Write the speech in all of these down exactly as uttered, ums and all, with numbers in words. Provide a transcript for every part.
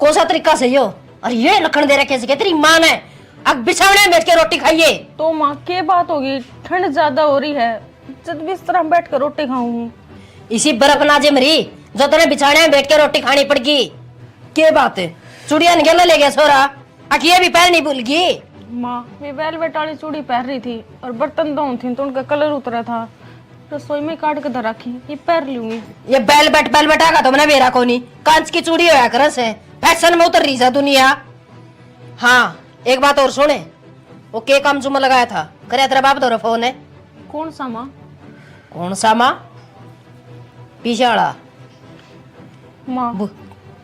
कौन सा तरीका से यो? और ये लखन दे रखे से तेरी माँ ने। अब बिछावने में बैठ के रोटी खाइए। तो माँ, के बात होगी? ठंड ज्यादा हो रही है, जब बिस्तर में बैठ कर रोटी खाऊं हूँ। इसी बर्फ ना जे मरी, जो तने बिछाने में बैठ के रोटी खानी पड़गी। के बात है? चुड़िया ने गेला ले गया छोरा, अक ये भी पहननी भूल गई। माँ, मैं वेलवेट वाली चूड़ी पहन रही थी और बर्तन धोऊं थी तो उनका कलर उतरा था, रसोई में काट के धर रखी, ये पहन लूंगी। ये वेलवेट, वेलवेट आगा तो मने बेरा कोनी, कांच की चूड़ी होया करे से, फैशन में उतर रही है दुनिया। हाँ, एक बात और सुने, वो के काम जुम्मा लगाया था, करे तेरा बाप धोरे फोन है? कौन सा माँ? कौन सा माँ? पीछे वाला। माँ, बु-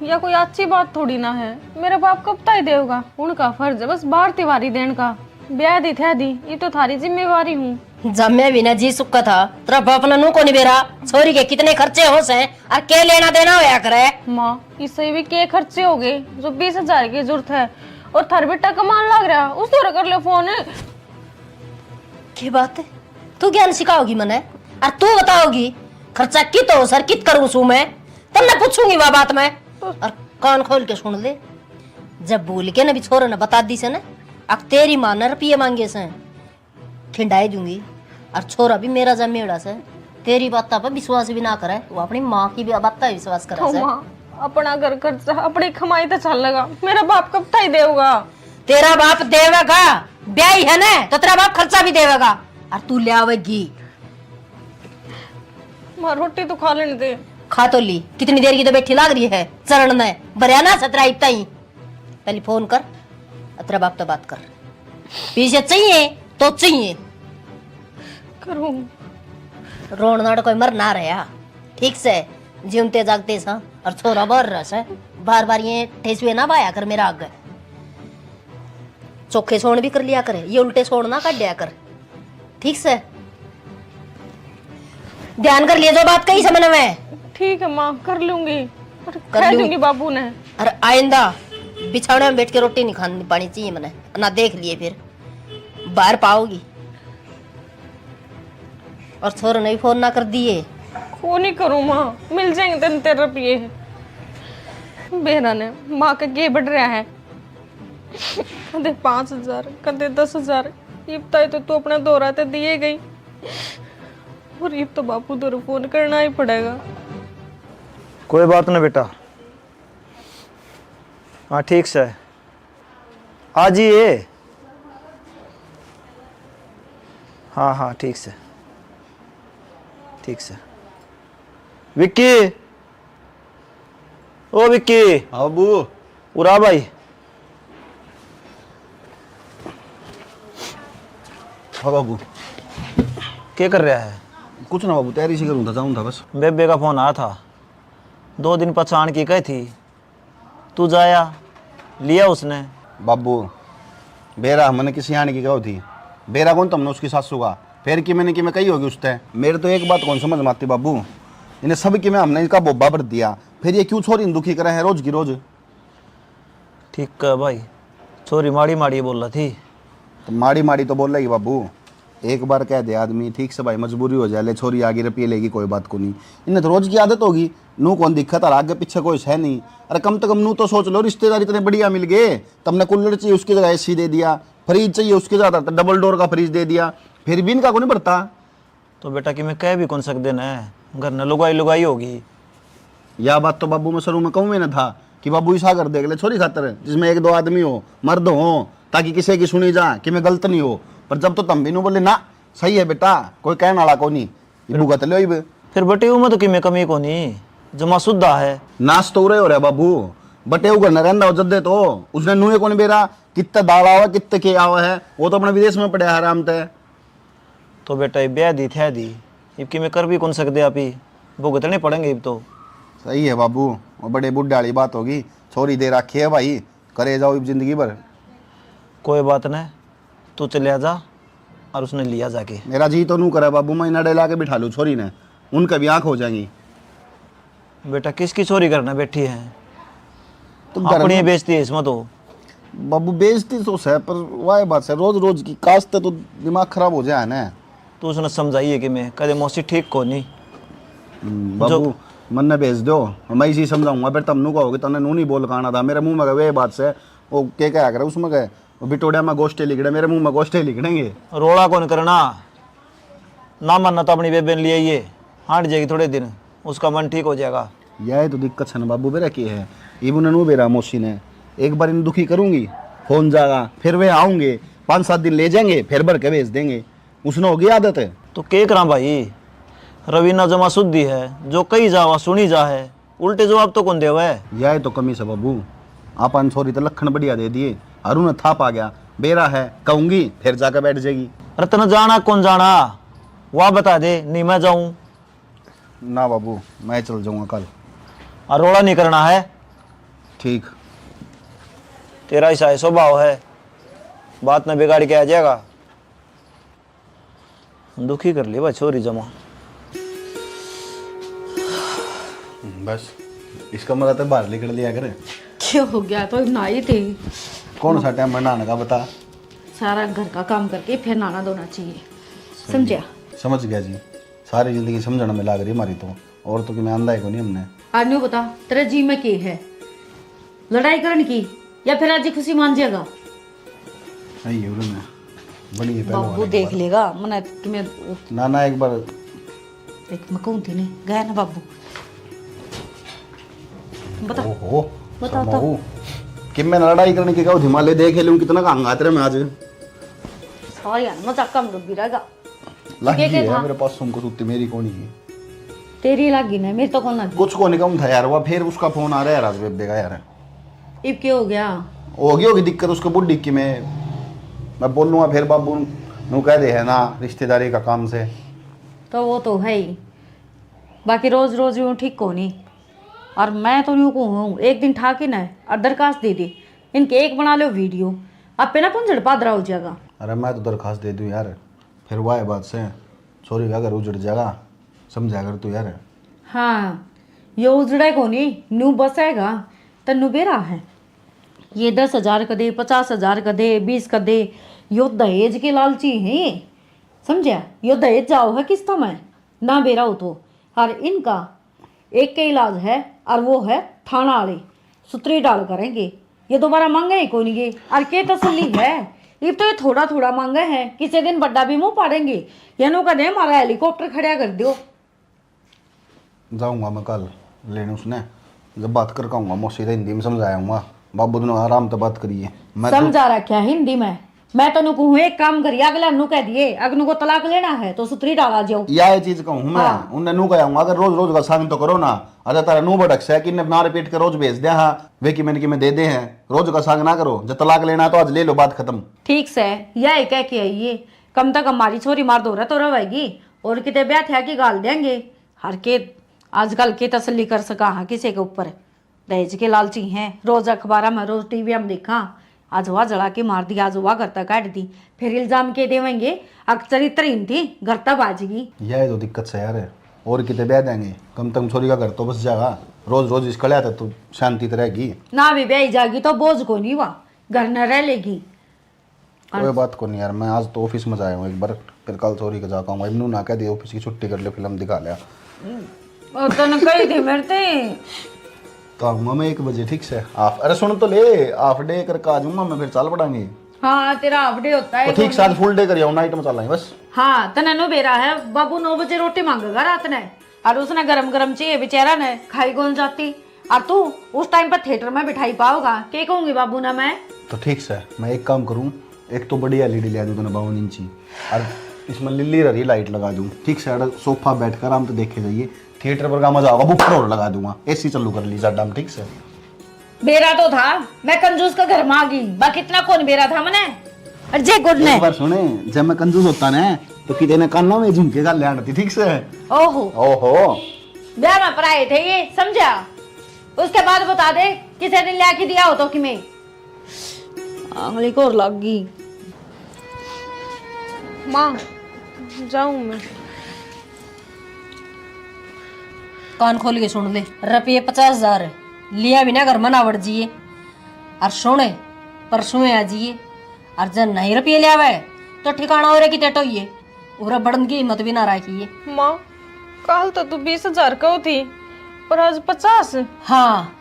या कोई अच्छी बात थोड़ी ना है। मेरा बाप कब ताई देवगा? उनका फर्ज है बस बार तिवारी देन का। ब्याह दी थे दी, ये तो थारी जिम्मेवारी हूँ। जम्मे भी ना जी सुक्का था, तेरा बाप ने नू कोनी बेरा, छोरी के कितने खर्चे हो से, और के लेना देना होया करे। माँ, इससे भी के खर्चे हो गए जो बीस हजार की जरूरत है, और थार बेटा कमान लाग रहा, उस दौरे कर लो फोन। की बात है? तू ज्ञान सिखाओगी मने? और तू बताओगी खर्चा कित हो सर, कित करूँ सू मैं? तब मैं पूछूंगी वह बात मैं। और कान खोल के सुन ले, जब भूल के ना भी छोरे ने बता दी से ना, अब तेरी माँ ने रुपये मांगे से, खिंडाई दूंगी। और छोरा भी मेरा जमेड़ा से, तेरी बातां पर विश्वास भी ना करे, वो अपनी माँ की भी बातां विश्वास करे तो से। माँ, अपना घर खर्चा अपनी कमाई तो चल लगा, मेरा बाप कब ताई देवगा? तेरा बाप देवेगा, ब्याही है ना, तो तेरा बाप खर्चा भी देवेगा, और तू ले आवेगी। माँ, रोटी तो खा लेने दे। खा तो ली, कितनी देर की तो बैठी लाग रही है, चरण ने भरया ना सतरा इब ताई। पहले फोन कर, तेरा बाप तो बात कर, पीछे चाहिए तो चाहिए। करूँ। रोन नाड़ कोई मर ना रहा, ठीक से जीवते जागते सा, और छोरा बाहर रह से, बार बार ये ठेसुए ना पाया कर मेरा आगे। चोखे सोण भी कर लिया कर, ये उल्टे सोण ना काट दिया कर, ठीक से? ध्यान कर लिए जो बात कही समझ में। ठीक है माँ, कर लूंगी। और कर कह लूंगी। दूंगी बाबू ने। और आइंदा बिछावने में बैठ के रोटी नहीं खानी पानी चाहिए मने, ना देख लिए फिर बाहर पाओगी। और छोरे ने भी फोन ना कर दिए। को नहीं करूँ माँ, मिल जाएंगे तीन तीन रुपये। बेरा ने माँ का के बढ़ रहा है, कदे पाँच हजार, कदे दस हजार। इब ताई तो तू अपना दौरा ते दिए गई, और इब तो बापू दौरे फोन करना ही पड़ेगा। कोई बात ना बेटा, हाँ ठीक से, आ जाइए। हाँ हाँ ठीक से, ठीक से। विक्की, ओ विक्की। हाँ बाबू। उरा भाई। हाँ बाबू। के कर रहा है? कुछ ना बाबू, तैयारी से करूँ था, जाऊँ था बस। बेबे का फोन आया था, दो दिन पछाण की कही थी, तू जाया लिया उसने। बाबू, बेरा हमने किसी आने की कहो थी, बेरा कौन तुमने उसकी सासू का? फिर कि मैंने कि मैं कही होगी उसते। मेरे तो एक बात कौन समझ में आती बाबू, इन्हें सब कि मैं हमने इनका बोबा भर दिया, फिर ये क्यों छोरी ने दुखी करे हैं रोज की रोज? ठीक है भाई, छोरी माड़ी माड़ी बोला थी। तो माड़ी माड़ी तो बोलेगी बाबू, एक बार कह दे आदमी, ठीक से भाई, मजबूरी हो जाए, ले छोरी आगे रुपये लेगी, कोई बात को नहीं। इन्हें तो रोज की आदत होगी, नू कौन दिक्कत है, आगे पीछे कोई है नहीं। अरे कम से कम नू तो सोच लो, रिश्तेदार इतने बढ़िया मिल गए, तुमने कूलर चाहिए उसकी जगह एसी दे दिया, फ्रिज चाहिए उसकी जगह डबल डोर का फ्रिज दे दिया, फिर भी इनका को नहीं बढ़ता। तो बेटा कि मैं कह भी कौन सकते न, घर न लुगाई लुगाई होगी। या बात तो बाबू मैं शुरू में कहूँ में ना था कि बाबू इसा कर देख ले छोरी खातर, जिसमें एक दो आदमी हो, मर्द हो, ताकि किसी की सुनी जा कि मैं गलत नहीं हो। पर जब तो तम भी नू बोले ना, सही है बेटा, कोई कहने वाला को नहीं, ये भुगत लो इब। फिर बटेऊ में तो किमें कमी को नहीं, जमा सुद्धा है। नाश तो उरे हो रहा बाबू, बटेऊ घर न रहंदा हो जद्दे तो उसने नूए कौन बेरा कित्ते दाल आवे, कित्ते के आवे है, वो तो अपने विदेश में पड़े है आराम ते। तो बेटा, ये ब्याह दी थै दी, इब किमें कर भी कौन सकते आप ही, भुगतने पड़ेंगे इब तो। सही है बाबू, वो बड़े बुढ़े वाली बात होगी, छोरी दे रखी है भाई, करे जाओ इब जिंदगी भर। कोई बात नहीं, तू चलिया जा और उसने लिया जाके। मेरा जी तो नू करे बाबू, मैं इन्हें ला के बिठा लूँ छोरी ने, उनके भी आँख हो जाएंगी। बेटा, किसकी छोरी करने बैठी है? तो घर अपनी में बेइज्जती है इसमें तो। बाबू, बेइज्जती तो है, पर वाह बात है, रोज रोज की कास्ते तो दिमाग खराब हो जाए ना। तू उसने समझाइए कि मैं कदे मौसी ठीक को नहीं। हम्म, जो बाबू, मन्ने भेज दो, मैं इसी समझाऊंगा। फिर तमनू कहोगे, "तन्ने नू नहीं बोल काना था, मेरे मुंह में वे बात से।" वो के कहा करे उसमें कहे, "वो बिटोड़िया में गोष्ठे लिखड़े, मेरे मुंह में गोष्ठे लिखड़ेंगे।" रोला कौन करना? ना मानना तो अपनी बेबे ने ले आइए, हांड जाएगी थोड़े दिन, उसका मन ठीक हो जाएगा। यह तो दिक्कत है ना बाबू, बेरा के है, इब उन्हें नू बेरा मौसी ने, एक बार इन दुखी करूंगी, फोन जागा, फिर वे आऊंगे, पाँच सात दिन ले जाएंगे, फिर भर के भेज देंगे। उसने होगी आदत। तो के करा भाई, रवीना जमा शुद्धि है, जो कही जावा सुनी जा है, उल्टे जवाब तो कौन देवे? यह तो कमी से बाबू, आपन छोरी तो लखन बढ़िया दे दिए, अरुण थाप आ गया, बेरा है, कहूंगी, फिर जाकर बैठ जाएगी। रतन जाना कौन जाना, वाह बता दे, नहीं मैं जाऊं। ना बाबू, मैं चल जाऊंगा कल। और रोला नहीं करना है। ठीक। तेरा ऐसा ही स्वभाव है, बात में बिगाड़ के आ जाएगा। दुखी कर लिया भाई छोरी जमा। बस, इसका मतलब तो बाहर निकल लिया करे। क्या हो गया? तो नहाई थी। कौन सा टाइम में नहाने का बता? सारा घर का काम करके फिर नहाना धोना चाहिए, समझा? समझ गया जी। सारी जिंदगी समझण में लाग रही हमारी तो, और तो कि मैं आंदा ही कोनी हमने। आज न्यू बता, तेरे जी में के है? लड़ाई करण की या फिर आज खुशी मान जाएगा? आई हो ना, बड़ी है पहलवान बाबू एक देख बार। लेगा मने कि मैं ना, ना, एक बार। देख, मैं कहूँ थी नहीं, गया ना बाबू। बता। ओहो, बता, बता। समूह। कि मैं लड़ाई करने की कहूँ थी, माले देख लूँ कितना का हंगात रहे मैं आज। सारी यार मजाक कम डूबी रहेगा। लग के गई के है था? मेरे पास सुन को सुत्ती मेरी कोनी है। तेरी लग गई ना, मेरी तो कौन लगी? कुछ को नहीं कहूँ था यार, वो फिर उसका फोन आ रहा है राज बेबे का यार। इब क्या हो गया? होगी, होगी दिक्कत उसको बुढ़ी की। मैं, मैं बोलूँगा फिर बाबू नू कह दे है ना, रिश्तेदारी का काम से। तो वो तो है ही, बाकी रोज रोज यूं ठीक को नहीं। और मैं तो यूं कहूँ, एक दिन ठा के ना और दरखास्त दे दे, इनके एक बना लो वीडियो, आप पे ना कौन झड़पा दरा हो जाएगा। अरे मैं तो दरखास्त दे दूँ यार, फिर वाह बात से छोरी का घर उजड़ जाएगा, समझा कर तू यार। हाँ, यो उजड़े को नहीं, न्यू बसेगा, तन्नू बेरा है। ये दस हजार कदे, पचास हजार कदे, बीस कदे, यो दहेज के लालची हैं, समझा? यो दहेज जाओ है किस्ता में, ना बेरा हो तो। और इनका एक के इलाज है, और वो है थाना वाले, सुतरी डाल करेंगे। ये दोबारा मांगे ही कोनी गे। और के तसल्ली है, इब तो ये थोड़ा थोड़ा मांगे हैं, किसी दिन बड्डा भी मुंह पाड़ेंगे। ये नो कदे हमारा हेलीकॉप्टर खड़ा कर दो। जाऊंगा मैं कल लेने उसने, जब बात करके आऊंगा मौसी तो हिंदी में समझाया हूँ। बाबू दोनों आराम से बात करिए। मैं तो समझा रखा है हिंदी में। मैं तो नु कहूँ, एक काम करिए, अगला नु कह दिए, अगनू को तलाक लेना है तो सुतरी डाला जाओ। या ये चीज कहूँ मैं, हाँ। उन्हें नु कह आऊंगा, अगर रोज रोज का संग तो करो ना। अरे तारा नु भटक से कि इन्हें ना रिपीट के रोज भेज दे, हाँ, वे कि मैंने कि मैं दे दे हैं, रोज का संग ना करो। जब तलाक लेना है तो आज ले लो, बात खत्म। ठीक से, यही कह के आइए, कम तक हमारी छोरी मार धोरे तो रहेगी, और किते ब्याह थ्या की गाल देंगे। हर के आजकल के तसल्ली कर सका हाँ किसी के ऊपर। दहेज के लालची हैं, रोज अखबार में, रोज टीवी में देखा, आज वह जला के मार दी, आज वह घर तक काट दी, फिर इल्जाम के देवेंगे, अक चरित्रहीन थी, घर तक भाजगी। यह तो दिक्कत से यार, और किते ब्याह देंगे, कम से कम छोरी का घर तो बस जाएगा, रोज रोज इस कल्या तक तो शांति तो रहेगी। ना भी ब्याही जागी तो बोझ को नहीं हुआ, घर न रह लेगी। कोई बात को नहीं यार, मैं आज तो ऑफिस में जाया हूँ एक बार, फिर कल छोरी के जाता हूँ। इमनू ना कह दे ऑफिस की छुट्टी कर ले, फिल्म दिखा लिया। और तने कही थी मेरे ते। तो आऊंगा मैं एक बजे, ठीक से? हाफ, अरे सुन तो ले, हाफ डे करके आ जाऊंगा मैं, फिर चल पड़ांगे। हाँ, तेरा हाफ डे होता है तो ठीक से, आज फुल डे कर आऊँ, नाइट में चलांगे बस। हाँ, तने नो बेरा है, बाबू नौ बजे रोटी मांगेगा रात ने। और उसने गरम गरम चाहिए बेचारा ने, खाई कौन जाती। और तू उस टाइम पर थिएटर में बिठाई पाओगा, के कहूंगी बाबू ने मैं? तो ठीक से, मैं एक काम करूं, एक तो बढ़िया एलईडी ले दूं तने बावन इंची, और इसमें लिल्ली ररी लाइट लगा दूं, ठीक से, अरे सोफा बैठ कर आराम से देखे जाइए, थिएटर पर का मजा आएगा। बुफर और लगा दूंगा, एसी चालू कर ली जाडा में, ठीक से। बेरा तो था, मैं कंजूस के घर में आ गई, बाकी इतना कौन बेरा था मने? अरे जे गुड ने। एक बार सुने, जब मैं कंजूस होता ना, तो किते ने कानों में झुमके का ले आती, ठीक से? ओहो। ओहो। ब्याह में पराए थे ये, समझा? उसके बाद बता दे, किसी ने ले आके दिया हो तो कि मैं। आंगली को और लग गई। माँ, जाऊं मैं। कान खोल के सुन ले, रुपये पचास हजार लिया बिना घर में ना वड़ जिए। और सोने परसों आ जिए। और जब नहीं रुपये लियावे तो ठिकाना और की टेटो ही है। उरा बड़न की हिम्मत भी ना रखिए। माँ, काल तो तू बीस हजार कहो थी, पर आज पचास? हाँ,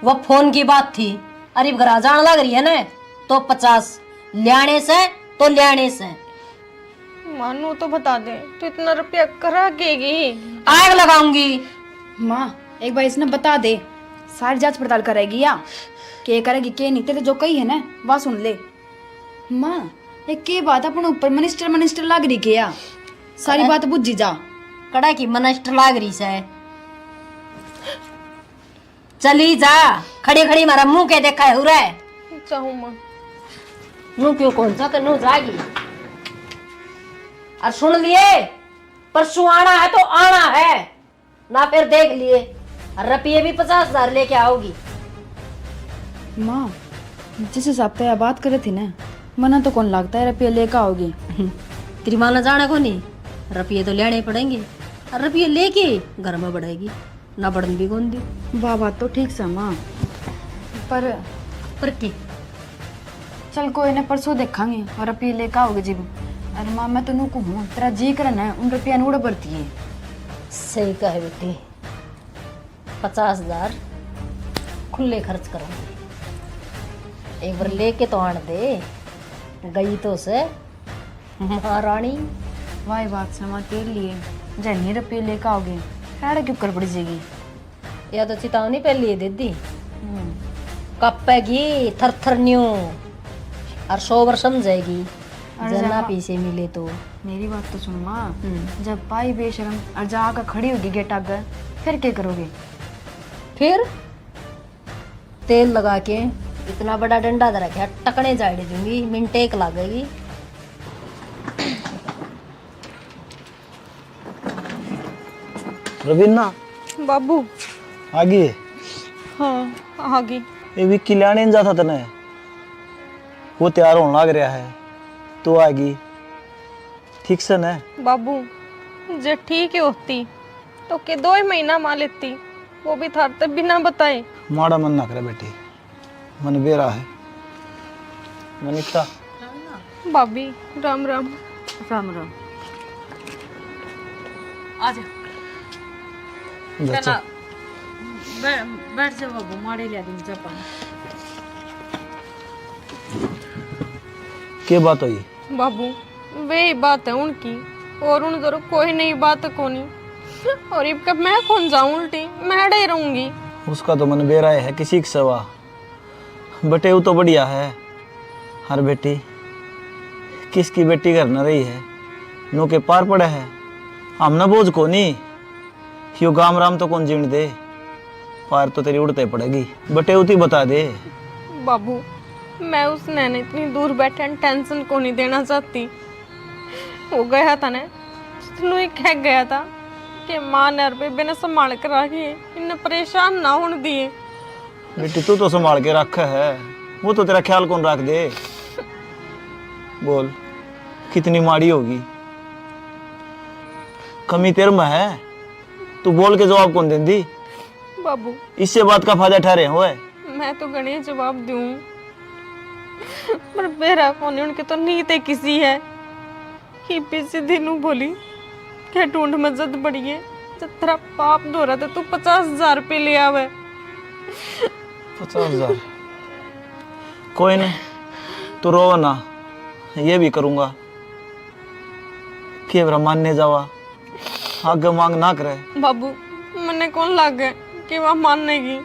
वो फोन की बात थी। अरे, घर आ जान लग रही है ना, तो पचास ल्याणे से, तो ल्याणे से। माँ, नू तो बता दे, तू इतना रुपया करा के गई? आग लगाऊंगी। माँ, एक बार इसने बता दे, सारी जांच पड़ताल करेगी या? के करेगी, के नहीं, तेरे जो कही है ना, वह सुन ले। माँ, ये के बात अपने ऊपर मिनिस्टर, मिनिस्टर लाग रही के या? सारी अरे, बात बुझी जा। कड़ा की मिनिस्टर लाग रही से। चली जा, खड़ी खड़ी मारा मुंह के देखा है उरे। जाऊं माँ। नू क्यों कौन सा तो नू जागी। और सुन लिए, परसों आना है तो आना है, ना फिर देख लिए। और रुपये भी पचास हजार लेके आओगी। माँ, जिस हिसाब से यह बात करे थी ना, मना तो कौन लगता है रुपये लेके आओगी। तेरी माँ ने जाना को नहीं, रुपये तो लेने पड़ेंगे। और रुपये लेके घर में बढ़ेगी। ना बड़न भी कौन दी। वाह, बात तो ठीक से माँ, पर पर के? चल कोई ना, परसों देखांगे और रुपये लेकर आओगे जिब। अरे माँ, मैं तो नू कहूँ, तेरा जी करे ना उन रुपया ने उड़ बरती है। सही कहे बेटी, पचास हजार खुले खर्च करूँगी। एक बार लेके तो आन दे, गई तो से। महारानी। वाह, बात से माँ तेरे लिए, जन्नी रुपये लेकर आओगे, राड़ा क्यों कर पड़ जाएगी। या तो चेतावनी पहले ही दे दी। हम्म। कपेगी थर थर न्यू, और सौ बार समझाएगी, और जना जब पीछे मिले तो। मेरी बात तो सुन माँ, हम्म। जब पाई बेशरम और जाकर खड़ी होगी गेट आगे, फिर क्या करोगे? फिर तेल लगा के इतना बड़ा डंडा धर रखा, टकने झाड़ दूंगी, मिनट एक लागेगी। रवीना। बाबू। आ गई? हाँ, आ गई। ये विक्की लाने नहीं जाता तने, वो तैयार होने लग रहा है, तू आ गई, ठीक से न? बाबू, जे ठीक ही होती तो के दो ही महीना मां लेती, वो भी थार ते बिना बताए। माड़ा मन ना करे बेटी, मन बेरा है। मनीषा। भाभी, राम राम। राम राम। आ जा। बैठ जा। बै-, बैठ जा बाबू, माड़े लिया दूं जा पानी। के बात हुई? बाबू, वे ही बात है उनकी, और उन जरूर कोई नई बात कोनी। और इब के मैं कौन जाऊं उल्टी, मैं अड़े रहूंगी। उसका तो मन बेरा है किसी की सेवा। बटेऊ तो बढ़िया है। हर बेटी, किसकी बेटी घर न रही है, नू के पार पड़े है। हमने बोझ कोनी, यो गाम राम तो कौन जीण दे, पार तो तेरी उड़ते पड़ेगी। बटेऊ ती बता दे। बाबू, मैं उसने न इतनी दूर बैठे टेंशन कोनी देना चाहती। वो गया था ना, उसने ही कह गया था कि माँ ने और बेबे ने संभाल कर रखी, इन्हें परेशान ना होने दिए। बेटी, तू तो संभाल के रखे है, वो तो तेरा ख्याल कौन रख दे? बोल, कितनी माड़ी होगी, कमी तेरे में है, तू बोल के जवाब कौन देंदी? बाबू। इससे बात का फायदा ठहरे हुए। मैं तो घणे जवाब दूं, पर बेरा कोनी उनके तो नीत ही किसी है। कि पीछे दिन बोली, के ढूंढ में जद बड़ी है, जब तेरा बाप धोरा तो तू पचास हजार रुपये ले आवे। पचास हजार? कोई नहीं, तू रोवे ना, ये भी करूँगा। के बेरा मानने जावा, आगे मांग ना करे। बाबू, मन्ने कौन लागे कि वह मानेगी।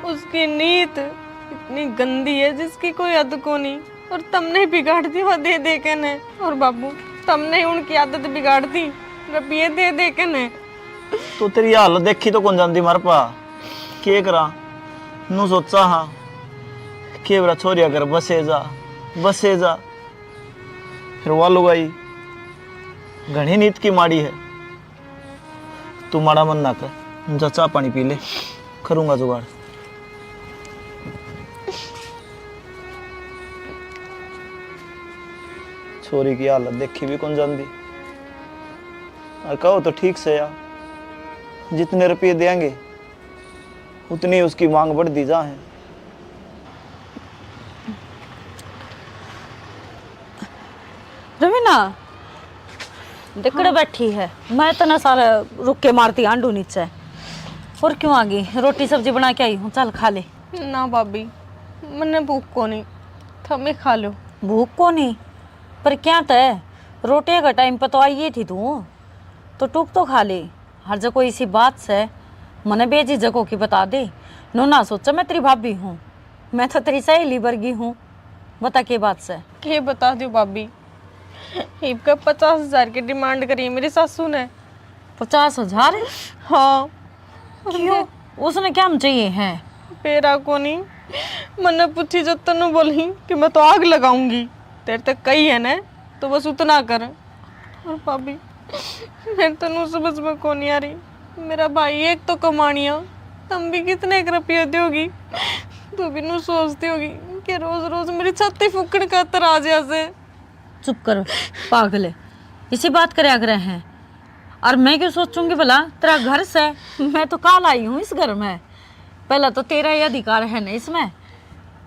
उसकी नीत इतनी गंदी है जिसकी कोई हद कोनी। और तमने बिगाड़ दी वो दे दे के ने। और बाबू, तमने ही उनकी आदत बिगाड़ दी रुपये दे दे के ने। तो तेरी हालत देखी तो कौन जाती मारे पा। के करा, नू सोचा हाँ, के बेरा छोरिया घर बसे जा, बसे जा। फिर वा लुगाई घणी नीत की माड़ी है। तू माड़ा मन ना कर, जा चाह पानी पी ले, करूँगा जुगाड़। छोरी की हालत देखी भी कौन जाती। और कहो तो ठीक से यार, जितने रुपये देंगे उतनी उसकी मांग बढ़ती जा है। रवीना, देखड़े बैठी है, मैं तने सारे रुक के मारती आंडू नीचे। और क्यों आ गई? रोटी सब्जी बना के आई हूँ, चल खा ले। ना भाभी, मन्ने भूख कोनी, थमे खा लो। भूख कोनी? पर क्या तै रोटी का टाइम पे तो आई ही थी तू, तो टूक तो खा ले। हर जगह कोई इसी बात से मने बेझिझक होके बता दे, नो ना सोचा मैं तेरी भाभी हूँ, मैं तो तेरी सहेली वर्गी हूँ। बता के बात से? के बता दो भाभी, इबका पचास हजार की डिमांड करी मेरी सासू ने। पचास हजार? हाँ। क्यों? उसने क्या हम चाहिए हैं? बेरा कोनी, मन्ने पूछी जब तन्नू बोली कि मैं तो आग लगाऊंगी। तेरे तक कही है ना, तो बस उतना कर। और भाभी, मेरे तो नू समझ में कोनी आ रही। मेरा भाई एक तो कमानिया, तम भी कितने एक रुपये दोगी? तू भी नू सोचती होगी कि रोज रोज मेरी छाती फूकण खातर आ जा से। चुप कर पागल, इसी बात करया करे हैं। और मैं क्यों सोचूंगी भला, तेरा घर से? मैं तो काल आई हूँ इस घर में। पहला तो तेरा ही अधिकार है ना इसमें,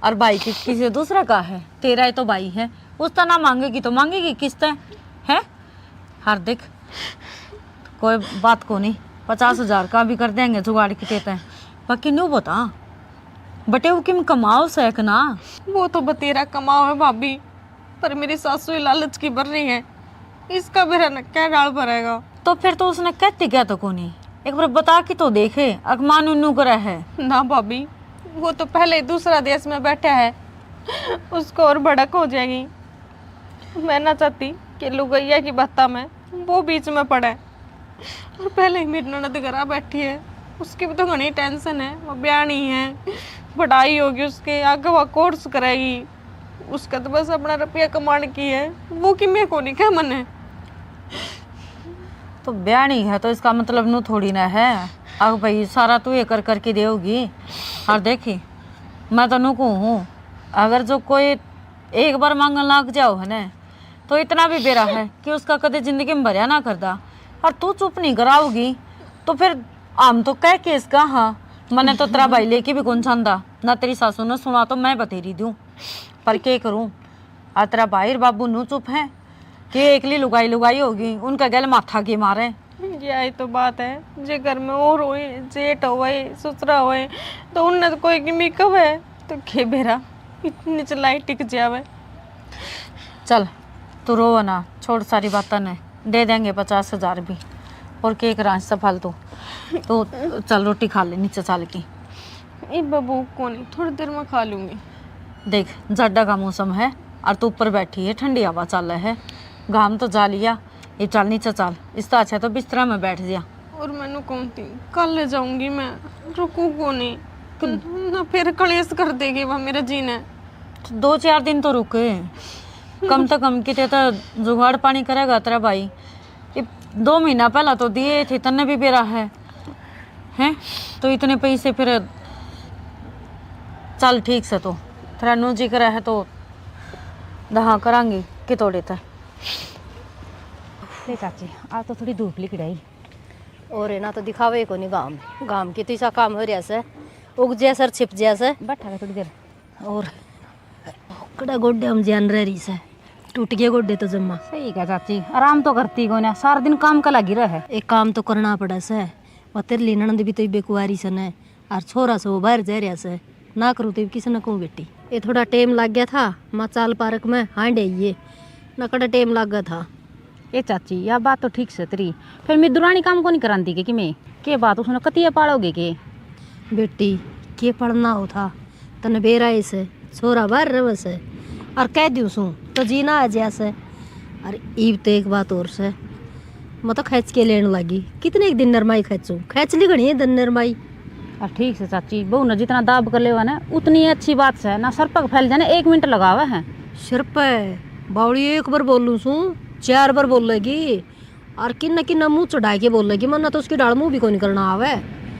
और भाई की किसी दूसरा का है? तेरा ही तो भाई है। उसका ना मांगेगी तो मांगेगी किससे? है? हर देख, कोई बात को नहीं, पचास हजार का भी कर देंगे जुगाड़ की तेते। बाकी न्यू बता, बटे वो किम कमाओ से कि ना? वो तो बतेरा कमाओ है भाभी, पर मेरी सासू ही लालच की भर रही है, इसका बेरा न क्या डाल भरेगा? तो फिर तो उसने कहती क्या तो कोनी, एक बार बता के तो देखे, अकमान उन्नू करे है। ना भाभी, वो तो पहले ही दूसरा देश में बैठा है, उसको और भड़क हो जाएगी। मैं ना चाहती कि लुगैया की बातों में वो बीच में पड़े। और पहले ही मेरी ननद घर आ बैठी है, उसकी भी तो घणी टेंशन है, वो ब्याणी है, पढ़ाई होगी उसके, आगे वो कोर्स करेगी, उसका तो बस अपना रुपया कमाने की है, वो कि मैं को नहीं कह मने। तो ब्याणी है तो इसका मतलब नू थोड़ी ना है, अब भाई सारा तू ये कर करके देगी। और देखी, मैं तो नू कहूँ हूँ, अगर जो कोई एक बार मांगन लाग जाओ है ना, तो इतना भी बेरा है कि उसका कदे जिंदगी में भरया ना करदा। और तू चुप नहीं कराओगी तो फिर हम तो कह के इसका, हाँ, मने तो तेरा भाई लेके भी कौन चाहता ना, तेरी सासू ने सुना तो मैं बतेरी दूँ, पर के करूँ? आ तेरा भाई और बाबू नू चुप है कि एकली लुगाई लुगाई होगी, उनका गल माथा के मारे। यही तो बात है, जे घर में और होए, जेठ होए, ससुरा होए, तो उनने तो कोई की मेकअप है, तो के बेरा इतनी चलाई टिक जावे। चल, तू रोवे ना, छोड़ सारी बातें ने, दे देंगे पचास हजार भी, और के करा इससे फालतू। तू चल, रोटी खा ले नीचे चल के। इब भूख कोनी, थोड़ी देर में खा लूंगी। देख, जाड़ा का मौसम है और तू ऊपर बैठी है, ठंडी हवा चल है, घाम तो जा लिया। ये चल नीचे चल, इससे अच्छा तो बिस्तरा में बैठ जा। और मैंने कौन थी, कल ले जाऊंगी मैं, रुकू कोनी। ना फिर कलेश कर देगी वह मेरे जी ने। तो दो चार दिन तो रुक, कम तो कम किते तो जुगाड़ पानी करेगा तेरा भाई। ये दो महीना पहला तो दिए थे, तन्ने भी बेरा है, हैं? तो इतने पैसे फिर, चल ठीक से, तो तेरा नू जी करे है तो दहा करांगी कि तोड़े ते। ले चाची, आज तो थोड़ी धूप लिकड़ाई। और है ना, तो दिखावे ही कोनी गाम, गाम की तो ऐसा काम हो रहा से, उग जैसा और छिप जैसा। बैठा रहे थोड़ी देर। और कड़ा गोड्डे हम जान रह रही से, टूट गए गोड्डे तो जम्मा। सही कहा चाची, आराम तो करती कोनी, सारा दिन काम का लगी रहे। एक काम तो करना पड़ा से, और तेरे लिए ननद भी तो इबे कुआरी से न, और छोरा से वो बाहर जा रहा से, ना करूँ तो किसने कहूँ बेटी। ये थोड़ा टाइम लग गया था, माँ चाल पार्क में हांड आइए, ना कड़ा टाइम लग गया था। ए चाची, या बात तो ठीक से तेरी। फिर मैं दुरानी काम को नहीं करांदी के, कि मैं के बात उसने कतिया पालोगे के? बेटी, के पढ़ना हो था, तने बेरा ही से, छोरा बाहर रहे से, और कह दूँ सू तो जी ना आ जा से। और ईब तो एक बात और से, मैं तो खींच के लेने लगी। कितने एक दिन नरमाई खींचू, खींच ली घणी है दिन नरमाई। और ठीक से चाची, बहू ने जितना दाब कर लेवा ना, उतनी अच्छी बात से ना, सर पग फैल जाने, एक मिनट लगावे है। सिर पे बावली एक बार बोलूँ सू, चार बार बोलेगी, और किन्ना किन्ना मुंह चढ़ा के बोलेगी, मन्ना तो उसकी डाल मुंह भी कोनी करना आवे।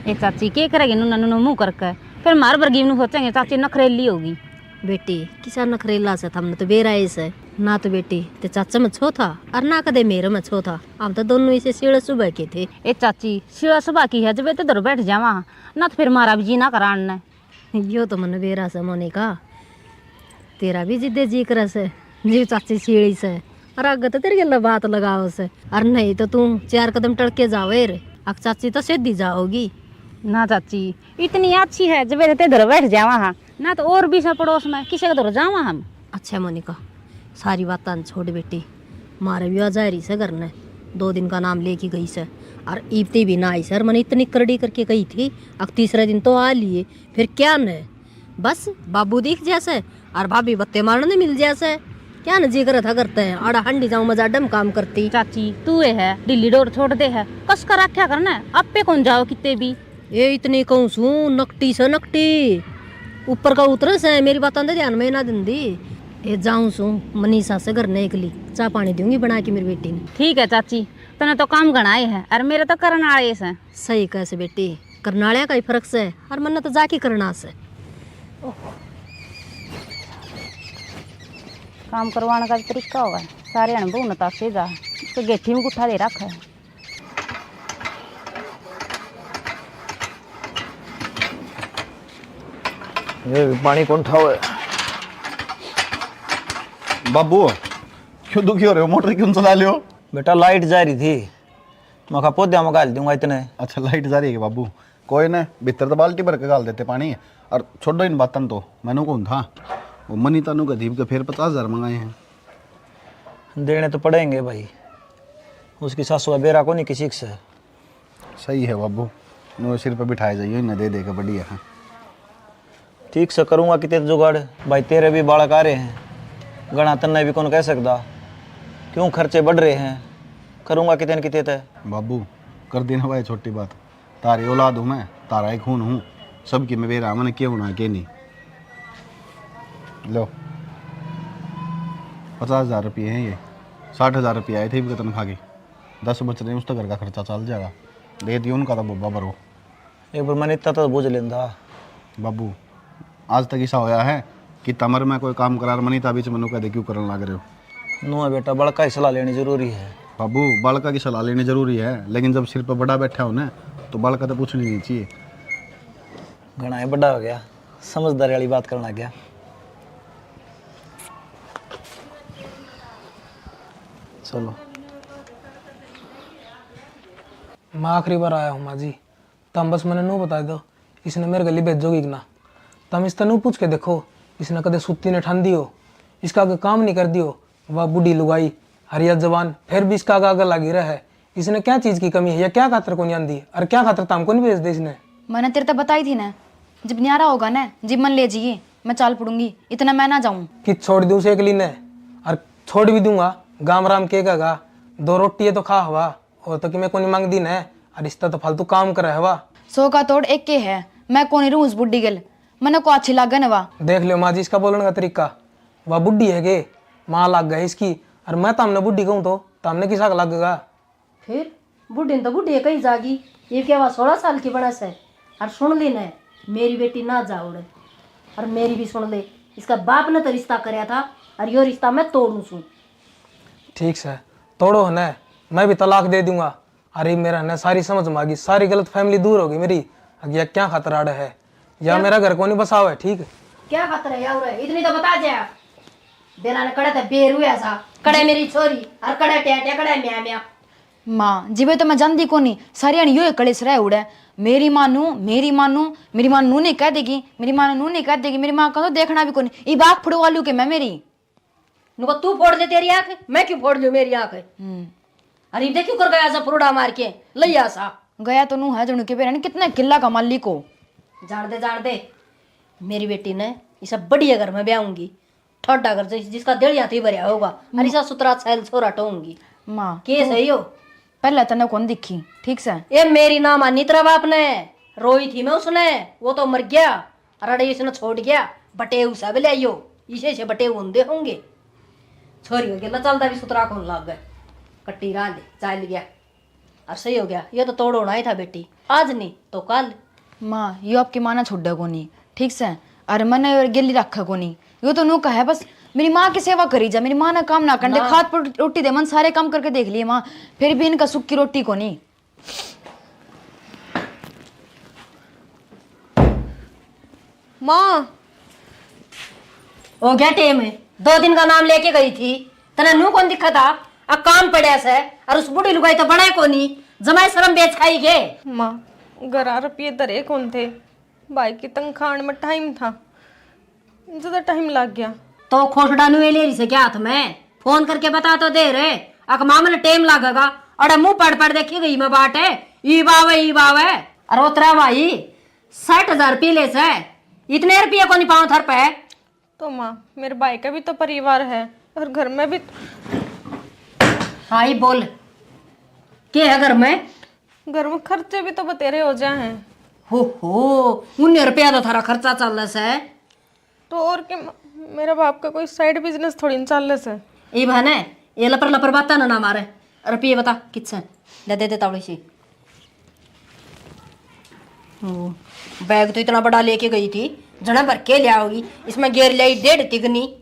ए चाची, के करेगी नुना नुना मुंह करके? फिर मार बरगी नु सोचेंगे, चाची नखरेली होगी। बेटी, किसा नखरेला से, थमने तो बेरा ही से। ना तो बेटी, ते चाचा में छो था, और ना कदे मेरे में छो था। हम तो दोनों इसे सीढ़े सुबह के थे। ए चाची, सीढ़ा सुबह की है, जब इतने धर बैठ जावा, ना तो फिर मारा भी जी ना करान ने। यो तो मन्ने बेरा से, मोनिका, तेरा भी जिद्दे जी करे से, जी चाची सीढ़ी से, और आगे तो तेरे गल्ला बात लगाओ से, और नहीं तो तू चार कदम टल के जावे रे, अक चाची तो सीधी जाओगी। ना चाची, इतनी अच्छी है, जब रहते घर बैठ जावा हाँ, ना तो और भी से पड़ोस में किसी के घर जावा हम। अच्छा मोनिका, सारी बातां छोड़ बेटी, मारे भी आ जा रही से घर ने, दो दिन का नाम लेके गई से, और इबती भी ना आई सर। मैंने इतनी करड़ी करके कही थी, अब तीसरे दिन तो आ लिए, फिर क्या न, बस बाबू दिख जैसे और भाभी बत्ते मारने मिल जैसे। क्या न जी करे था करते हैं, आड़ा हंडी जाऊं मजा डम काम करती। चाची, तू ये है ढीली डोर छोड़ दे है, कस कर रखा करना है, आपे कौन जाओ किते भी। ये इतनी कहूँ सू, नकटी से नकटी, ऊपर का उतरे से, मेरी बातां दे ध्यान में ना दिंदी। ये जाऊं सू, मनीषा से घर ने एकली चाय पानी दूंगी बना के मेरी बेटी ने। ठीक है चाची, तने तो काम घणा ही है, और मेरे तो करन आले से। सही कह से बेटी, करनालियां का ही फर्क से, और मन्ने तो जाके करना से। काम करवाने का तरीका होगा, सारे अणभव नताशे जा, तो गेठी में गुठा दे रखा है। ये भी पानी कौन ठावे? बाबू, क्यों दुखी हो रहे हो? मोटर क्यों चला लियो? बेटा, लाइट जा रही थी, मैं कहा पौधे में घाल दूंगा इतने। अच्छा, लाइट जा रही है बाबू? कोई ना, भीतर तो बाल्टी भर के घाल देते पानी। और छोड़ो इन बातन तो, मैंने कौन था, वो मनीता नू गरीब के फिर पचास हजार मंगाए हैं। देने तो पड़ेंगे भाई, उसकी सासू का बेरा को नहीं किसी से। सही है बाबू, नो सिर पे बिठाए जाइयो, इन्हें दे दे के बढ़िया है। ठीक से करूँगा किते जुगाड़। भाई, तेरे भी बालक आ रहे हैं, घणा तन्ने भी कौन कह सकता, क्यों खर्चे बढ़ रहे हैं, करूँगा किते न किते ते। बाबू, कर देना भाई छोटी बात, तारी औलाद हूँ मैं, तारा ही खून हूँ, सबकी मैं बेरा, मैंने के होना के नहीं। लो, पचास हजार रुपये हैं ये, साठ हजार रुपये आए थे इनकी तनख्वाह के, दस बच रहे हैं, उस तो घर का खर्चा चल जाएगा, दे दियो उनका तो बोबा भरो। एक बार मनीता तो बूझ लेंदा। बाबू, आज तक ऐसा होया है कि तमर मैं कोई काम करार मनीता बीच में नु कदे क्यों करन लाग रहे हो? नु है बेटा, बड़का ही सलाह लेनी जरूरी है। बाबू, बड़का की सलाह लेनी जरूरी है, लेकिन जब सिर पर बड़ा बैठा हो ना, तो बड़का तो पूछनी नहीं चाहिए। घणा ही बड़ा हो गया, समझदारी वाली बात करन लग गया। चलो। मैं आखिरी बार आया हूँ माँ जी, तम बस मने नू बता दो, इसने मेरे गली भेजोगी कि ना? तम इसतै नू पूछ के देखो, इसने कदे सुत्ती ने ठांदी हो, इसका आगे काम नहीं कर दियो। वह बूढ़ी लुगाई, हरिया जवान, फिर भी इसका आगे आगे लागी रहे। इसने क्या चीज की कमी है या क्या खातर को नहीं आंदी, और क्या खातर तम को नहीं भेज दे इसने? मैंने तेरे तै बताई थी ना, जब न्यारा होगा ना, जिब मन ले जाइए, मैं चाल पड़ूंगी, इतना मैं ना जाऊं। कि छोड़ दूं उसे एकली ने, और छोड़ भी दूंगा, गाम राम के कहेगा, दो रोटी ये तो खा हवा। और तो कि मैं कोनी मांगदी ने, और रिश्ता तो फालतू काम करे है वा। सौ का तोड़ एक के है, मैं कोनी रहूं उस बुढ़ी गल, मने को अच्छी लागे ने वा। देख लियो माँ जी इसका बोलने का तरीका, वा बुढ़ी है के? माँ लाग गई इसकी, और मैं तामने बुढ़ी कहूँ तो तामने किसा का लागेगा? फिर बुढ़ी ने तो बुढ़ी कही जागी, ये क्या वा सोलह साल की बना से, और सुन ली ने, मेरी बेटी ना जा उड़े, और मेरी भी सुन ले, इसका बाप ने तो रिश्ता करया था, और यो रिश्ता मैं तोड़ू सूं। ठीक से, तोड़ो है ना, मैं भी तलाक दे दूंगा। अरे मेरा ना सारी समझ में आ गई, सारी गलत फहमी दूर हो गई मेरी। अब या क्या खातर आड़े है, या हाँ। मेरा घर को नहीं बसाओ है, ठीक? क्या खातर है यार, इतनी तो बता दे। बेरा ने कड़े ते बेर हुआ सा, कड़े मेरी छोरी, और कड़े टैटे, कड़े म्या म्या। माँ, जिबे तो मैं जानती कोनी, सारी अण यो ही कलेश रह उड़े। मेरी माँ नू, मेरी माँ नू, मेरी माँ नू नहीं कह देगी, मेरी माँ नू नहीं कह देगी, मेरी माँ का तो देखना भी कोनी। ई बाख फुड़वा लू के मैं मेरी। नुका तू फोड़ दे तेरी आंख, मैं क्यों फोड़ लूं मेरी आंख? हम्म। अरे देखियो कर गया सा फुरड़ा मार के, लैया सा। गया तो नू है जणू के बेरा ने कितना किला का मालिक हो। जान दे, जान दे। मेरी बेटी ने इसा बढ़िया घर में ब्याहूंगी। ठोडा घर जिस-, जिसका दिल हाथी भरया होगा। अरे इसा सुथरा छैल छोरा टोऊंगी। माँ, के तू सही हो? पहले तने कौन दिखी, ठीक से? ए मेरी ना मानी तेरा बाप ने। रोई थी मैं उसने, वो तो मर गया। अरे इसने छोड़ गया, बटेऊ सब ले आइयो, इसे से बटेऊ होंदे होंगे। छोरी हो गेला चलदा भी सुतरा कौन लाग गए, कट्टी राह ले, चल गया। और सही हो गया, ये तो तोड़ होना ही था बेटी, आज नहीं तो कल। माँ, यो आपकी माँ ना छोड़े कोनी, ठीक से? अरे मने और गेली रखे कोनी, यो तो नू कहे बस मेरी माँ की सेवा करी जा, मेरी माँ ने काम ना करने दे, ना। खाद पर रोटी दे, मन सारे काम करके देख लिए माँ, फिर भी इनका सुख की रोटी कोनी। माँ। हो गया टेम, दो दिन का नाम लेके गई थी, तने नू कौन दिखा था? आ काम पड़ा से, और उस बूढ़ी लुगाई तो बना कोनी, जमाई शर्म बेच खाई गे। माँ, घरा रुपये धरे कौन थे, भाई की तनख्वाह में टाइम था, ज्यादा टाइम लग गया। तो खोसड़ा नुए ले रही से क्या हाथ में? फोन करके बता तो दे रे। अक मामले टाइम लागेगा। अरे मुंह पड़ पड़ देखी गई मैं बाट है। ई बावे, ई बावे। अरे उतरा भाई, साठ हजार रुपये ले से, इतने रुपये को नहीं पाऊं थर पे। तो माँ, मेरे भाई का भी तो परिवार है और घर में भी। हाँ, ये बोल, के है घर में? घर में खर्चे भी तो बतेरे हो जाए हैं। हो हो, उन्हें रुपया तो थारा खर्चा चल रहा है। तो और के, मेरा बाप का कोई साइड बिजनेस थोड़ी न चल रहा है। ये बहाने ये लपर लपर बात ना, ना मारे। रुपये बता कित से? ले दे दे तावड़ी सी। ओ, बैग तो इतना बड़ा लेके गई थी, जने भर के ले आओगी। इसमें गेर ले आई डेढ़ तिगनी।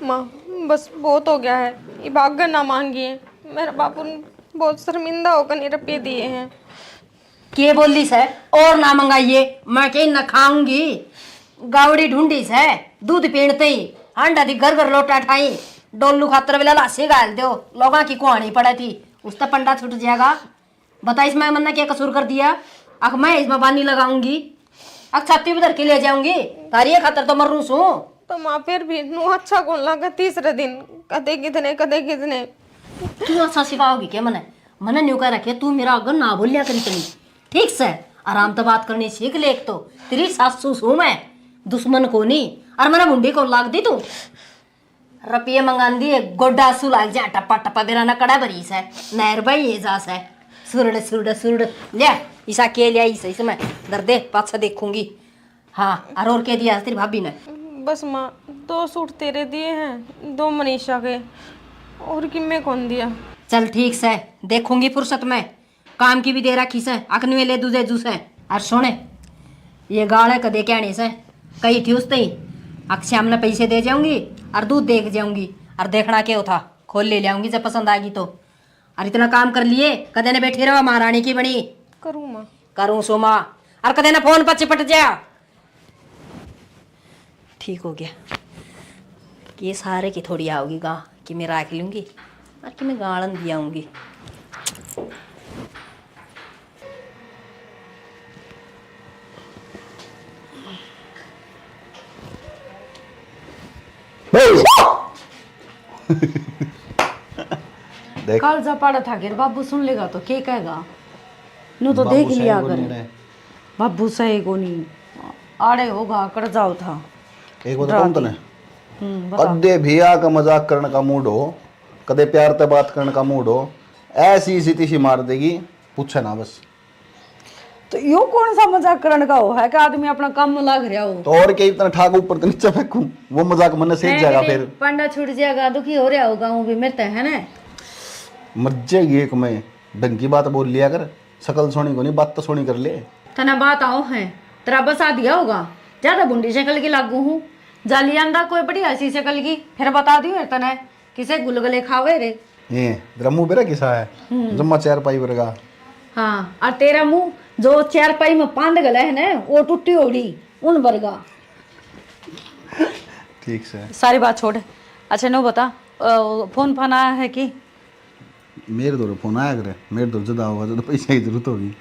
माँ, बस बहुत हो गया है, ये भाग ना मांगिए। मेरा बापू ने बहुत शर्मिंदा होकर ये रुपये दिए हैं। के बोली सै? और ना मंगाइए, मैं के ना खाऊंगी। गावड़ी ढूंढी सै, दूध पीणते ही हांडा दी घर घर लोटा ठाई। डोलू खातर वेला लासी गाल दो, लोगां की कुहानी पड़े थी, उस तो पंडा छूट जाएगा। बता, इसमें मन्ने क्या कसूर कर दिया? अख मैं इसमें बानी लगाऊंगी, अख छाती पे धर के ले जाऊंगी। तारी ये खातर तो मरू सूं। तो माँ, फिर भी नू अच्छा कौन लगा? तीसरे दिन कदे कितने, कदे कितने। तू ऐसा सिखाओगी क्या मने? मने न्यू कह रखे, तू मेरा आगे ना बोलिया कर इतनी, ठीक से? आराम तो बात करनी सीख ले। एक तो तेरी सासू सूं मैं, दुश्मन को नहीं। और मने भुंडी को लाग दी तू। रुपये मंगांदी है, गोडा सू लाग जा, टप्पा टप्पा बेरा ना कड़ा भरी से, नहर बही जा से, सुरड़ सुरड़ सुरड़। ले, इसा के लिया इसे, इसमें धर दे, पाछा देखूंगी। हाँ, और, और के दिया तेरी भाभी ने? बस माँ, दो सूट तेरे दिए हैं, दो मनीषा के, और किम्मे कौन दिया। चल ठीक से, देखूंगी फुर्सत में। काम की भी दे रखी से, अक नुए ले दूजे जू से। और सुने, ये गाले कदे कहने से, कही थी उसते ही, अक श्याम ने पैसे दे जाऊंगी और दूध देख जाऊंगी, और देखना के था, खोल ले जाऊंगी जब पसंद आएगी तो। और इतना काम कर लिए, कदे ने बैठी रहो महारानी की बनी। करूँ माँ। करूँ सो माँ। और कदे ना फोन पर चिपट जा। ठीक हो गया। ये सारे की थोड़ी आओगी गा कि मैं राख लूंगी और कि मैं गालन भी आऊंगी। देख। कालजा पाड़ा था के बाबू सुन लेगा तो के कहेगा? नु तो बाबू देख लिया सही कर। कोनी ने। बाबू सही कोनी। आड़े होगा, कर जाओ था। एक बात डरा कहूं के। तने? हम्म, बता। कदे भी आके मजाक करने का मूड हो, कदे प्यार ते बात करने का मूड हो, ऐसी इसी तीसी मार देगी, पूछे ना बस। तो यो कौन सा मजाक करण का हो है कि आदमी अपना काम में लाग रहा हो? तो और क्या, इतना ठाक ऊपर तो नीचे फेंकूं, वो मजाक मन्ने सेज है जाएगा कि नहीं? फिर पंडा छूट जाएगा, दुखी हो रहा होगा वो भी मेरे ते, है ना? मर जाएगी एक में, ढंग की बात बोल लिया कर, शकल सोनी कोनी, बात तो सोनी कर ले। तने बात आओ है, तेरा बसा दिया होगा, ज्यादा भुंडी शकल की लागू हूँ, जाली आंदा कोई बढ़िया सी शकल की, फिर बता दियो है तने। किसे गुलगुले खावे रे। ए, तेरा मुंह बेरा किसा है? हम्म। जम्मा चारपाई वर्गा। हाँ, और तेरा मुंह जो चारपाई में पांद गला है ना, वो टूटी होड़ी, उन वर्गा। ठीक से। सारी बात छोड़। अच्छा, नो बता, अ, फोन फान आया है कि? मेरे दौरे फोन आया करे, मेरे दौरे जद आओगा, जद पैसा की जरूरत होगी।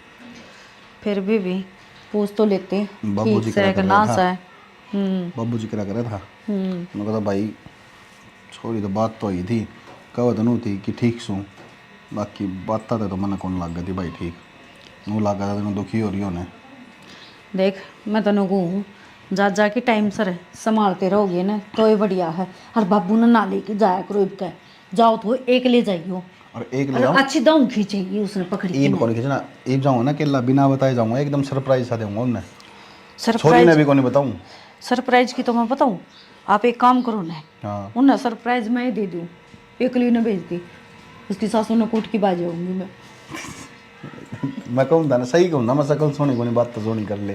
फिर भी, भी पूछ तो लेते। बाबू ठीक जी से करा कि कर ना रहा था। से। हम्म। बाबू जी करा करे था। हम्म। मैं कहता, "भाई, छोरी तो बात तो हुई थी, कह तो नू थी कि ठीक सूं, बाकी बात तो, तो मने कौन लाग गई थी भाई ठीक, नू लाग गया था, दुखी हो रही होने।" देख, मैं तन्नू कहूँ, जा, जा के टाइम सर संभालते रहोगे ना, तो ही बढ़िया है। और बाबू ने ना लेके जाया करो इबके, जाओ तो एक ले जाइयो। और एक ले और जाओ। अच्छी दाऊं खींचेगी उसने पकड़ी इब के। कौन खींचना, इब जाऊंगा ना, अकेला बिना बताए जाऊंगा, एकदम सरप्राइज सा दूंगा उन्हें। छोरी ने भी कौन बताऊं। सरप्राइज की तो मैं बताऊं, आप एक काम करो ना, हाँ। उन्हें सरप्राइज मैं ही दे दूं, एकली ने भेज दी, उसकी सासू ने कूट की बाज आऊंगी मैं। मैं कहूँ था ना, सही कहूँ ना, मैं शकल सोनी कोनी, बात तो सोनी कर ले।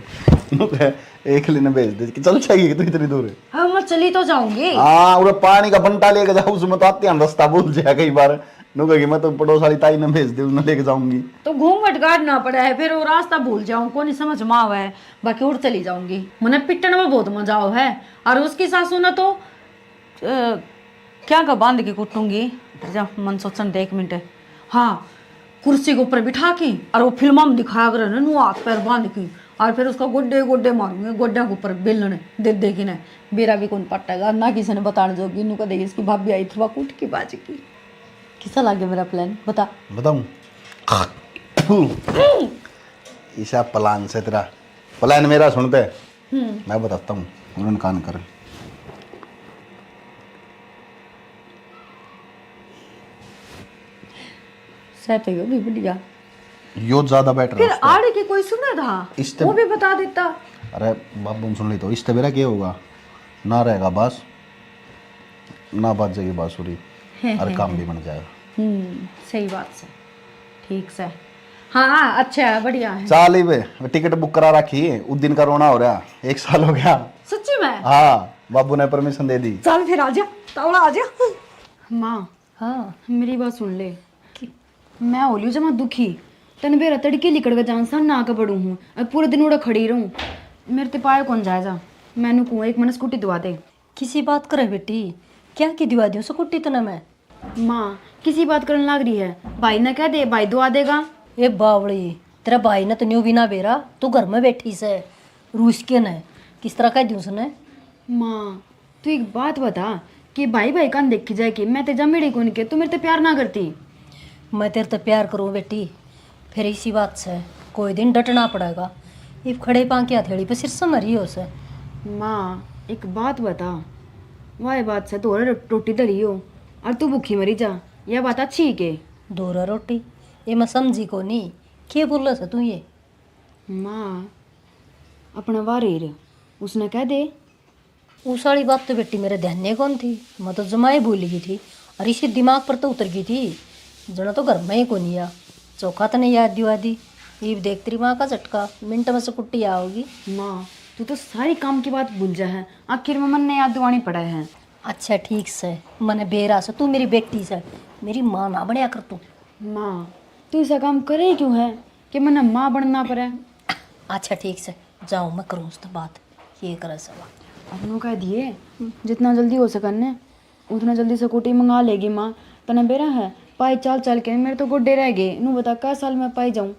एक लेने भेज दे कि चल जाएगी तू इतनी दूर। हाँ, मैं चली तो जाऊंगी। हाँ, उरे पानी का बंटा लेके जाओ, उसमें तो आते हैं रास्ता भूल जाए कई बार। नु कहेगी, "मैं तो पड़ोस वाली ताई ने भेज दे, उन्हें लेके जाऊंगी।" तो घूंघट काटना पड़ा है, फिर वो रास्ता भूल जाऊं, कोनी समझ में आवे है, बाकी उड़ चली जाऊंगी। मने पिटन में बहुत मजा आवे है, और उसकी सासू ने तो, अ, क्या का बांध के कूटूंगी? जा, मन सोचन दे एक मिनट। हाँ, कुर्सी के ऊपर बिठा के और वो फिल्मा में दिखाया करे ना, नू हाथ पैर बांध के, और फिर उसका गोड्डे गोड्डे मारूंगी, गोड्डे के ऊपर बेलन दे दे के ना। बेरा भी कौन पटेगा ना, किसी ने बताने जोगी। नू कह देगी, इसकी भाभी आई थी, वह कूट के बाज की। किसा लगे मेरा प्लान, बता। बताऊं? फू। ईसा प्लान से तेरा, प्लान मेरा सुनते। हम्म। मैं बताता हूँ, उन्होंने कान कर। सह तो यो भी बढ़िया। यो ज्यादा बेटर फिर है। आड़े की कोई सुना था, इस ते वो भी बता देता। अरे बाबू ने सुन ली तो इससे मेरा क्या होगा? ना रहेगा बस, ना बाजेगी बांसुरी, है, और है, काम है। भी बन जाएगा। हम्म, सही बात से। ठीक से। हाँ, अच्छा है, बढ़िया है। चाल ही बे, टिकट बुक करा रखी है, उस दिन का रोना हो रहा, एक साल हो गया। सच्ची में? हाँ, बाबू ने परमिशन दे दी। चल फिर, आजा, तावड़ा आजा। माँ, हाँ। मेरी बात सुन ले। मैं हो लियो जमा दुखी। तने बेरा तड़के लिकड़ के जान सा ना के पड़ू हूँ, और पूरे दिन उड़ा खड़ी रहूँ। मेरे ते पाया कौन जाए जा। मैंने कहूँ, एक मने स्कूटी दवा दे। किसी बात करे बेटी, क्या की दिवा दूँ स्कूटी तने मैं? माँ, किसी बात करने लाग रही है? भाई ने कह दे, भाई दुआ देगा। ए बावली, तेरा भाई ने तो न्यू भी ना बेरा, तू घर में बैठी से, रूस के ने, किस तरह कह दूँ उसने? माँ, तू एक बात बता कि भाई भाई कान देखी जाए कि मैं ते जमेड़ी कौन के, तू मेरे ते प्यार ना करती। मैं तेरे ते प्यार करूँ बेटी, फिर इसी बात से कोई दिन डटना पड़ेगा। इब खड़े पां की हथेली पे सिर से मरी हो से। माँ, एक बात बता, वाह बात से तोरे रो-, रोटी धरी हो और तू भूखी मरी जा, यह बात अच्छी ही के? धोरा रोटी, ये मैं समझी को नहीं, के बोले से तू ये? माँ, अपना वारेर उसने कह दे। उस वाली बात तो बेटी मेरे ध्यान ही कौन थी, मैं तो जमा ही भूल गई थी। और इसी दिमाग पर तो उतर गई थी, जना तो घर में ही कोनी आ। चोखा तने याद दिवा दी। ईब देख तेरी माँ का झटका, मिनट में से कुट्टी आओगी। माँ, तू तो सारी काम की बात भूल जा है, आखिर में मन ने याद दिवानी पड़ा है। अच्छा ठीक से, मने बेरा से तू मेरी बेटी से, मेरी माँ ना बनया कर तू। माँ, तू ऐसा काम करे क्यों है कि मने माँ बनना पड़े? अच्छा ठीक से, जाओ मैं करूँ उससे बात, ये करे सवा। अपनों कह दिए, जितना जल्दी हो सके ने, उतना जल्दी स्कूटी मंगा लेगी माँ। तने बेरा है, पाई चाल चाल के मेरे तो गोडे रह गए, नू बता कै साल में पाई जाऊँ।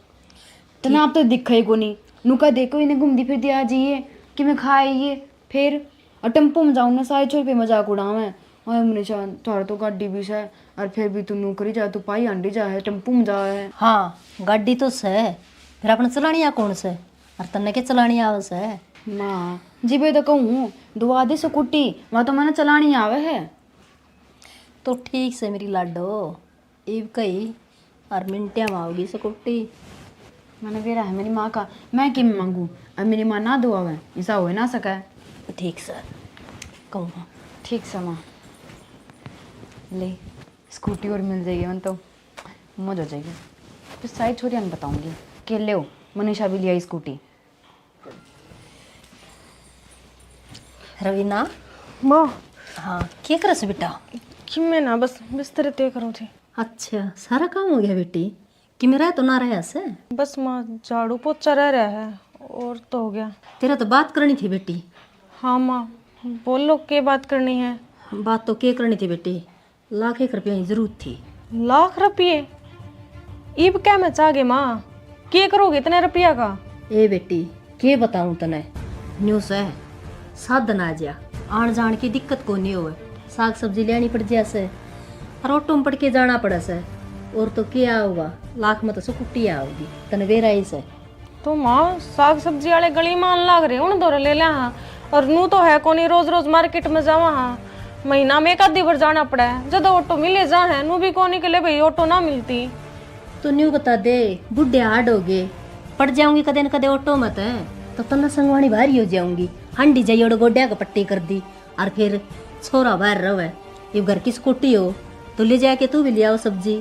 तने आप तो दिखा ही कोनी, नू कह दे कोई ने घूमती फिरती आ जाइए कि मैं खा आइए, फिर और टेम्पो में जाऊँ ना, सारे छोर पे मजाक उड़ावे। ओए मनीषा, थारे तो गाड़ी भी से, और फिर भी तू नौकरी जा, तू पाई हांडी जा है, टेम्पो में जा है। हाँ, गाड़ी तो से, फिर अपने चलानी आ कौन से? और तन्ने के चलानी आवे से? माँ, जिबे तो कहूँ, दुआ दे स्कूटी, वहाँ तो मने चलानी आवे है। तो ठीक से मेरी लाडो, इब कही और मिनटिया में आओगी स्कूटी। मैंने बेरा है मेरी माँ का, मैं किम मांगू? अब मेरी माँ ना दुआवे, ऐसा हो ना सके। ठीक से कहूँ। ठीक से माँ, ले स्कूटी और मिल जाएगी, मन तो मौज हो जाएगी। फिर सारी छोरियां ने बताऊंगी कि ले मनीषा भी ले आई स्कूटी। रवीना। माँ। हाँ, के करस बेटा? कि मैं ना बस बिस्तर तय करूँ थी। अच्छा, सारा काम हो गया बेटी? कि मेरा तो ना रहा से? बस माँ, झाड़ू पोछा रह रहा है, और तो हो गया। तेरा तो बात करनी थी बेटी। हाँ माँ, बोलो, के बात करनी है? बात तो के करनी थी बेटी, लाख एक रुपया की जरूरत थी। लाख रुपये? इब क्या में चाहगे माँ? के करोगे इतने रुपया का? ए बेटी, के बताऊं तने, न्यू सै, साधन आ जा, आण जाण की दिक्कत कोनी होवे, साग सब्जी लेनी पड़ जा से, और ऑटो में पड़ के जाना पड़े से, और तो के आओगा, लाख में तो स्कूटी आओगी, तने बेरा ही से। तो माँ, साग सब्जी वाले गली मान लाग रहे, उन धोरे ले ला हाँ। और नू तो है कोनी, रोज रोज मार्केट में जावा हाँ, महीना में एक आधी बार जाना पड़ा है। जद ऑटो मिले जा है, नू भी कोनी के ले भाई, ऑटो ना मिलती। तो न्यू बता दे, बुढ़े हार्ड हो गए, पड़ जाऊंगी कदे न कदे ऑटो में, तो तब तन्ने संगवानी भारी हो जाऊंगी। हांडी जाइए, गोड्या को पट्टी कर दी, और फिर छोरा बाहर रहे, ये घर की स्कूटी हो, तो ले जाके तू भी ले आओ सब्जी।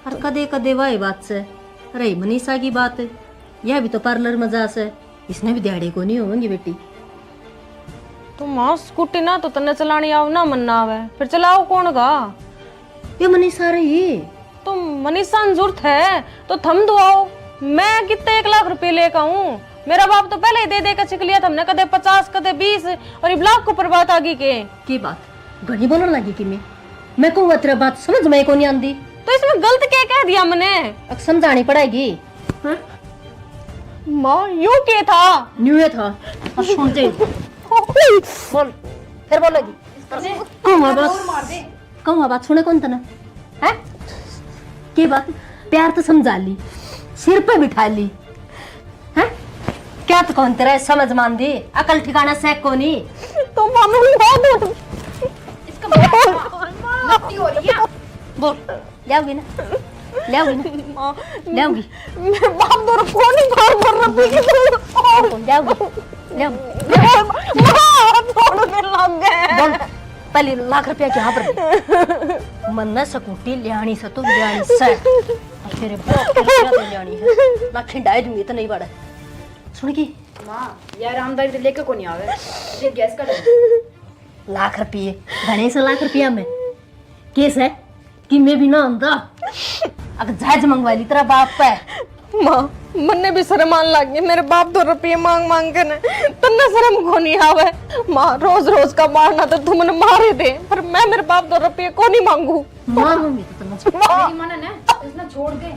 और कदे कदे वाह बात से, रही मनीषा की बात, यह भी तो पार्लर में जा से, इसने भी दिहाड़ी को नहीं होंगी बेटी। तो माँ, स्कूटी ना तो तन्ने चलानी आवे, ना मन्ने आवे, फिर चलाओ कौन गा? ये मनीषा रही। तो मनीषा ने जरूरत है तो थम दो आओ, मैं कितने एक लाख रुपए लेकर आऊं? मेरा बाप तो पहले ही दे दे के छिक लिया थमने, कदे पचास, कदे बीस, और इब लाख के ऊपर बात आ गई के? की बात? घणी बोलण लगी कि मैं? मैं कहूँगा तेरा बात समझ में ही कोनी आंदी। तो इसमें गलत क्या कह दिया मैंने? अब समझानी पड़ेगी। हाँ? माँ, यो के था? न्यू ये था। अब सुन दे। बोल, फिर बोलेगी। कहूँगा बात, कहूँगा बात सुने कौन तने? हैं? के बात? प्यार तो समझा ली, सिर पे बिठा ली, हैं? क्या तो कौन तेरा समझ मान दी, अकल ठिकाना से कोनी। तो मानू बहुत इसका मत्ती हो रही है। बोल, ले आओगी ना? ले आओगी ना? माँ, ले आओगी? मेरे बाप दो को नहीं बार बार रखी। ले आओगी? ले आओगी? माँ, छोड़ दे, लग गए। बोल, पहले लाख रुपया के यहाँ पर दे। मन्ने स्कूटी लियानी से तो लियानी से। और तेरे बाप के रुपया तो लियानी है। ना खिंडाए दूंगी तो नहीं बड़ा। सुन की? माँ, यार आमदारी तो लेके को नहीं आवे। ये गैस का डब्बा। लाख रुपये, घणे से लाख रुपया में। केस है कि मैं भी ना आंदा। अगर जहाज मंगवा ली तेरा बाप पे। माँ, मन्ने भी शर्म आन लग गई। मेरे बाप दो रुपये मांग मांग के ना, तन्ने शर्म को नहीं आवे। माँ, रोज रोज का मारना तो तुमने मारे दे, पर मैं मेरे बाप दो रुपये को नहीं मांगू। मारूंगी तो तुम। मेरी मन है ना, इसने छोड़ दे।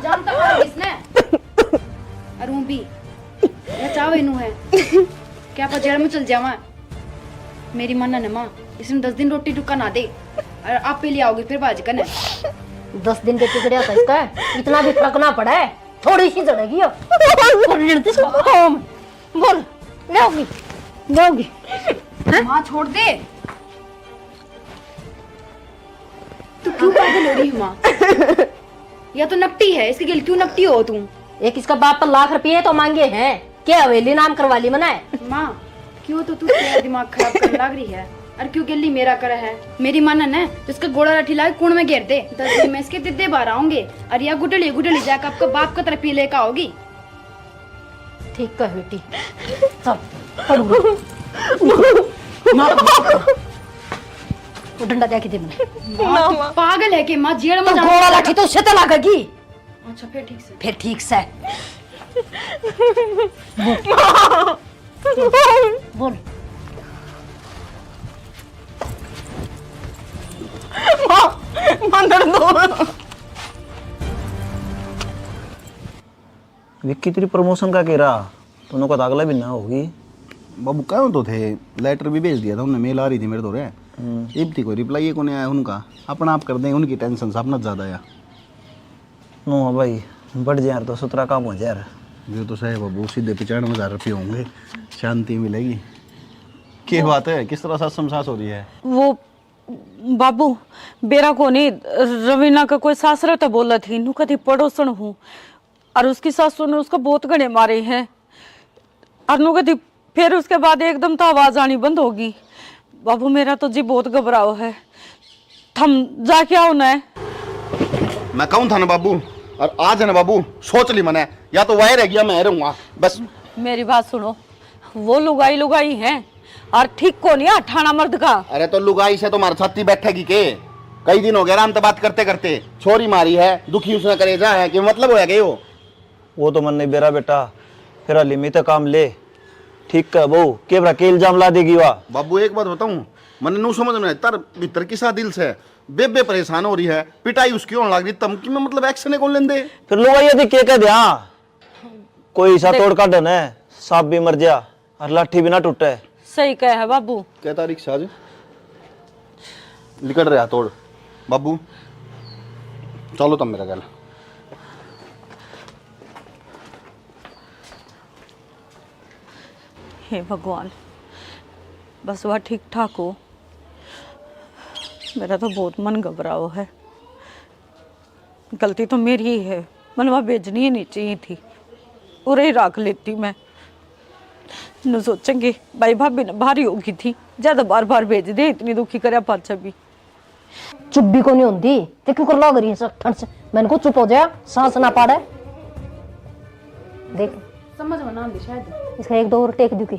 जानता है इसने। अरूं भी। या चावे नू है। क्या पा जेल में चल जावा? मेरी माना ने माँ, इसने दस दिन रोटी टुक्का ना दे। और आप पे ले आओगी फिर बाज कने। दस दिन के टुकड़े होता इसका, इतना भी फर्क ना पड़ा है। थोड़ी सी जलेगी हो। बोल, ले आओगी, ले आओगी, ले आओगी। माँ, छोड़ दे। तू क्यों पागल हो रही है, माँ? या तो नपटी है, इसके गिल क्यों नपटी हो तू? एक इसका बाप पर लाख रुपये तो मांगे हैं, क्या हवेली नाम करवा ली मना है? माँ, क्यों तो तू तेरा दिमाग खराब करने लग रही है, और क्यों गिल्ली मेरा करे है? मेरी माना ने तो इसका गोला लाठी लाके कुण में घेर दे, दस दिन में इसके दिद्दे बाहर आऊंगे, और या गुडली गुडली जाकर आपका बाप का तरफ पी लेकर आओगी। ठीक है बेटी, चल, पढ़ूंगा। माँ, वो डंडा दे के दे मने। माँ, तू पागल है के माँ? जेल में तो जाऊंगा। गोला लाठी तो उससे तो लागेगी। अच्छा, फिर ठीक से। फिर ठीक से। बोल। बोल। माँ, माँ, दर्द हो। विक्की, तेरी प्रमोशन का के रहा? तूने को तो अगला महीना होगी। बाबू, कहो तो थे, लेटर भी भेज दिया था उनने, मेल आ रही थी मेरे धोरे। हम्म। इब थी कोई रिप्लाई ही कोनी आया उनका। अपना आप कर दें, उनकी टेंशन से अपना ज्यादा आया। नो भाई, बढ़ जाए यार तो सत्रह काम हो जाए यार। जो तो सही बाबू, सीधे पचानवे हजार रुपये होंगे, शांति मिलेगी। क्या बात है, किस तरह सास समसास हो रही है? वो बाबू, बेरा कोनी, रवीना का कोई सासरे तो बोला थी, नु कदी पड़ोसन हूँ, और उसकी सासू ने उसको बहुत घणे मारे हैं। और नु कदी फिर उसके बाद एकदम तो आवाज आनी बंद होगी। बाबू, मेरा तो जी बहुत घबराव है, थम जाके आओ ना। मैं कहूँ था ना बाबू, और आज है ना बाबू, सोच ली मैंने, या तो वह रह गया, मैं रहूंगा बस। मेरी बात सुनो, वो लुगाई लुगाई है और ठीक को नहीं अठाना मर्द का। अरे तो लुगाई से तो मार छाती बैठेगी के? कई दिन हो गए आराम तो बात करते करते, छोरी मारी है, दुखी उसने करेजा है, कि मतलब होया गए हो? वो तो मन नहीं बेरा बेटा, फिर हली में तो काम ले। ठीक है बहू, के भरा के इल्जाम ला देगी वा? बाबू, एक बात बताऊं, मन्ने नू समझ में तर भीतर किसा दिल से बेबे परेशान हो रही है, पिटाई उसकी होने लग रही, धमकी में मतलब एक्शन कौन लेंदे? फिर लुगाई दी के कह दे, हाँ, कोई सा देख। तोड़ काढ ने, सांप भी मर जा और लाठी भी ना टूटे। सही कहे है बाबू। कै तारीख से आज? लिकड़ रहा तोड़। बाबू, चलो तुम मेरा गल। हे भगवान, बस वह ठीक ठाक हो। मेरा तो बहुत मन घबराओ है। गलती तो मेरी ही है, मन वहाँ भेजनी ही नहीं चाहिए थी, उरे ही रख लेती मैं। न सोचेंगे भाई, भाभी ने भारी होगी थी, ज्यादा बार बार भेज दे, इतनी दुखी करया पाछे भी। चुप भी कोनी होंदी, ते क्यों कर लाग रही है ठंड से? मैंने को चुप हो जा, सांस ना पाड़े। देख, समझ में ना आंदी शायद। इसका एक दो और टेक दूं की।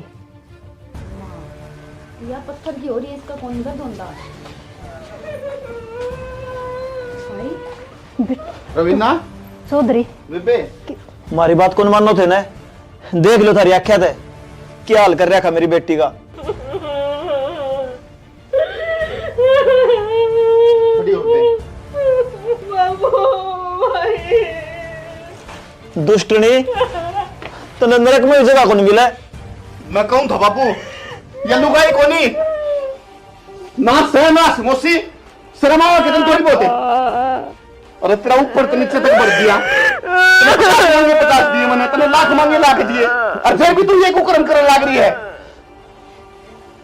या पत्थर की हो रही है, इसका कौन दर्द होंदा? भाई। रवीना। चौधरी। बेबे। मारी बात कौन मानो थे ने? देख लो थारी आख्या थे, क्या हाल कर रखा मेरी बेटी का। दुष्टनी, तन्ने नरक में भी जगह कोनी मिले। मैं कहूं था बापू, ये लुगाई कोनी। नाश है नाश, मौसी, शर्म आवा के तन थोड़ी बहुत है। अरे तेरा ऊपर से नीचे तक भर दिया। तने पचास मांगे पचास दिए मैंने, तने लाख मांगे लाख दिए, और फिर भी तू ये कुकर्म करने लाग रही है।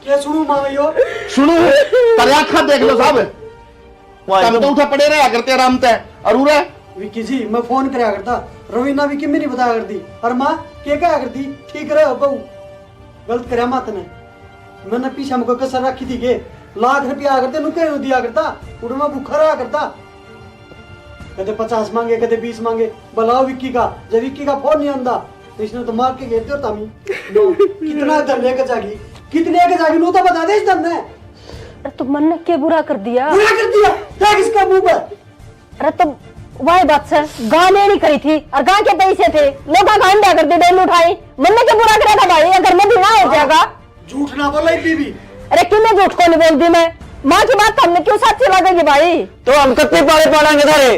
क्या सुनू माँ यो? सुनू, तेरे आँखा देख लो साहब। वाह, तब तो एकदम उठा पड़े रहा करते आराम ते। और उरे? विक्की जी, मैं फोन करया करता, रवीना भी किम्मे नहीं बताया करती। और माँ, के कहा करती, ठीक रह बहू, गलत करया माँ तने। मैंने पीछे में कोई कसर रखी थी के? लाख रुपया आकर तेनू कह दिया करता, उड़ में भूखा रहा करता। कदे पचास मांगे, कदे बीस मांगे। बुलाओ विक्की का, जब विक्की का फोन नहीं आंदा, तो इसने तो मार के घेर दियो तामी। लो, कितना इधर लेके जागी, कितने लेके जागी, नू तो बता दे इस दम ने। अरे तो मन्ने के बुरा कर दिया? बुरा कर दिया? देख इसका मुंह पर। अरे तो वही बात से, गां लेनी करी थी और गां के पैसे थे, लोगों का अंडा कर दे, डोल उठाई। मन्ने के बुरा करा था भाई, अगर मैं भी ना हो जाएगा। झूठ ना बोला इतनी भी। अरे क्यों मैं झूठ को नहीं बोल दी मैं? माँ की बात हमने क्यों साची लगेगी भाई? तो हम कत्ते पाले पालेंगे थारे?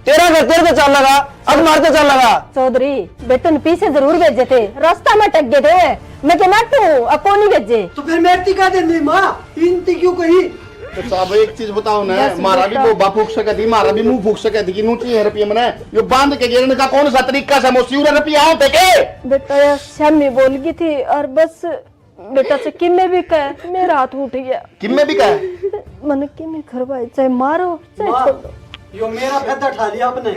तेरा घर तेरे पे चल लगा, अब मार पे चल लगा। चौधरी, बेटन पीछे जरूर भेजे थे, रास्ता में टक गए थे। मैं के नाटू, अब को नहीं भेजे। तो फिर मैं इतनी कह देंदी माँ, इनती क्यों कही? तो साहब एक चीज बताओ ना, बस मारा भी बेटा। वो बापू फूक सके थी, मारा भी मुंह फूक सके थी कि नू चाहिए रुपये मने। यो बांध के गिरने का कौन सा तरीका से मौसी उरे रुपये आओ थे के? बेटा यार, श्यामी बोल गई थी और बस बेटा से किमे भी कह, मेरा हाथ उठ गया। किमे भी कह? मने किमे घर भाई, चाहे मारो, चाहे माँ, छोड़ो। यो मेरा फायदा ठा लिया आपने।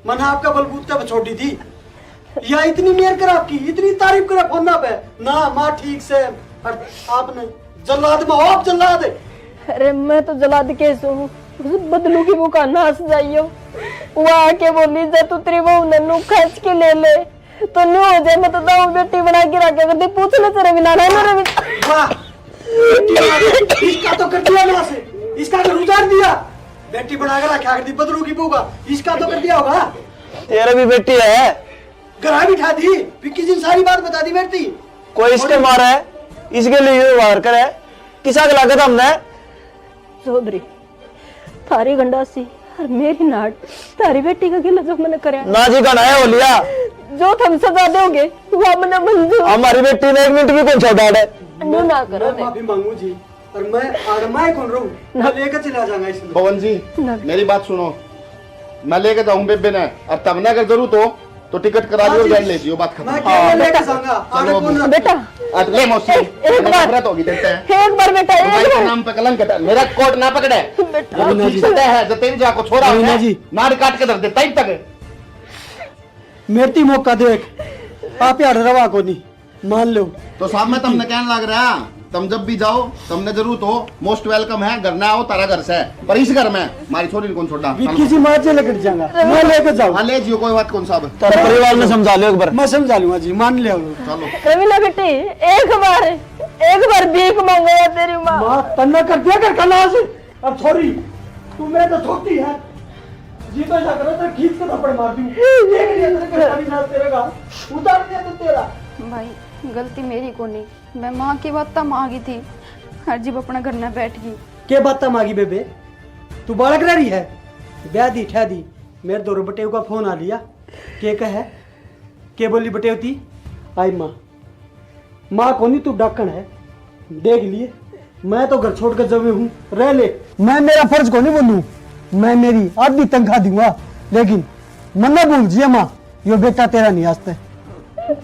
मने आपका बलबूते पे छोड़ी थी। या इतनी मेर कर आपकी, इतनी तारीफ करे फोना पे। ना माँ ठीक से, और आपने जल्लाद में हो आप, जल्लाद। अरे मैं तो जल्लाद के सू, उस बदलू की मुका नाश जाइयो। वो आके बोली, जा तू तेरी बहू ने नू खींच के ले ले। तो न्यू हो जाए, मैं तो दाऊ बेटी बना के रखे करती, पूछ ले तेरे बिना, ना मेरे बिना। वाह! बेटी बना के, इसका तो कर दिया नाश, इसका तो उजाड़ दिया। बेटी बना के रखा करती बदलू की बहू का, इसका तो कर दिया होगा। तेरा भी बेटी है। घर आ बिठा दी, विक्की जी ने सारी बात बता दी बेटी। कोई इसके मारा है, इसके लिए व्यवहार करे, किसा के लागत हमने? चौधरी, थारी गंडासी और मेरी नाट, थारी बेटी का गिला जो मैंने करया। ना जी, घना है हो लिया। जो थम सजा दोगे, वो मैंने मंजूर। हमारी बेटी ने एक मिनट भी कौन छोड़ा है। न्यू ना करो मैं ने। माफी मांगू जी, पर मैं आड़ मैं कौन रहूं? ना। मैं लेकर चला जाऊंगा इसमें। पवन जी, ना। मेरी बात सुनो, मैं लेके जाऊं बेबे ने, और तमने अगर जरूरत हो तो टिकट करा हाँ लियो, जी। बैठ ले जियो, बात खत्म। मैं हाँ, अकेले लेके बेटा। जाऊंगा, चलो आगे कौन अभी। रख- बेटा। अट ले मौसी, एक, एक मेरी बार। नफरत होगी तेरे से। एक बार बेटा, एक भाई के बार। नाम पे कलंक हटा, मेरा कोट ना पकड़े। बेटा। रवीना जी। पता है, जब तेरी जाको छोरा रवीना है, जी। नाड़ काट के धर दे, तब तक। मेरी मौका दे एक, आप यार रवा को नहीं। मान लो। तो साहब, मैं तमने कहने लग रहा, तुम जब भी जाओ, तुमने जरूरत हो, most welcome है, घर ना आओ, तारा घर से, पर इस घर में हमारी छोरी ने कौन छोड़ा? विक्की जी, मार जे लकड़ जाऊंगा, मैं लेके जाऊं। हाँ, ले जियो, कोई बात कौन साहब। तेरे परिवार ने समझा लो एक बार। मैं समझा लूंगा जी, मान लिया वो। चलो। रवीना बेटी, एक बार, एक बार भीख मांगो या तेरी माँ। माँ, तन्ना कर दिया घर का नाश। अब छोरी, तू मेरे तो छोटी है, जी तो ऐसा करो, तेरे खींच के थप्पड़ मार दूं। देख लिया तेरे घर का भी नाश तेरे का, उतार दिया तो तेरा। भाई, गलती मेरी कोनी, मैं माँ की बात मांगी थी, और जब अपने घर में बैठ गई। के बात मांगी बेबे? तू बालक रह रही है, ब्याह दी ठह दी, मेरे दौरे बटेव का फोन आ लिया। के कहे? के बोली बटेव ती? आई माँ, माँ कोनी तू डाकण है, देख लिए, मैं तो घर छोड़ कर जमे हूँ, रह ले। मैं मेरा फर्ज कोनी बोलूँ, मैं मेरी आधी तनख्वाह दूंगा, लेकिन मन्ना भूल जिया माँ, यो बेटा तेरा नहीं आस्ते।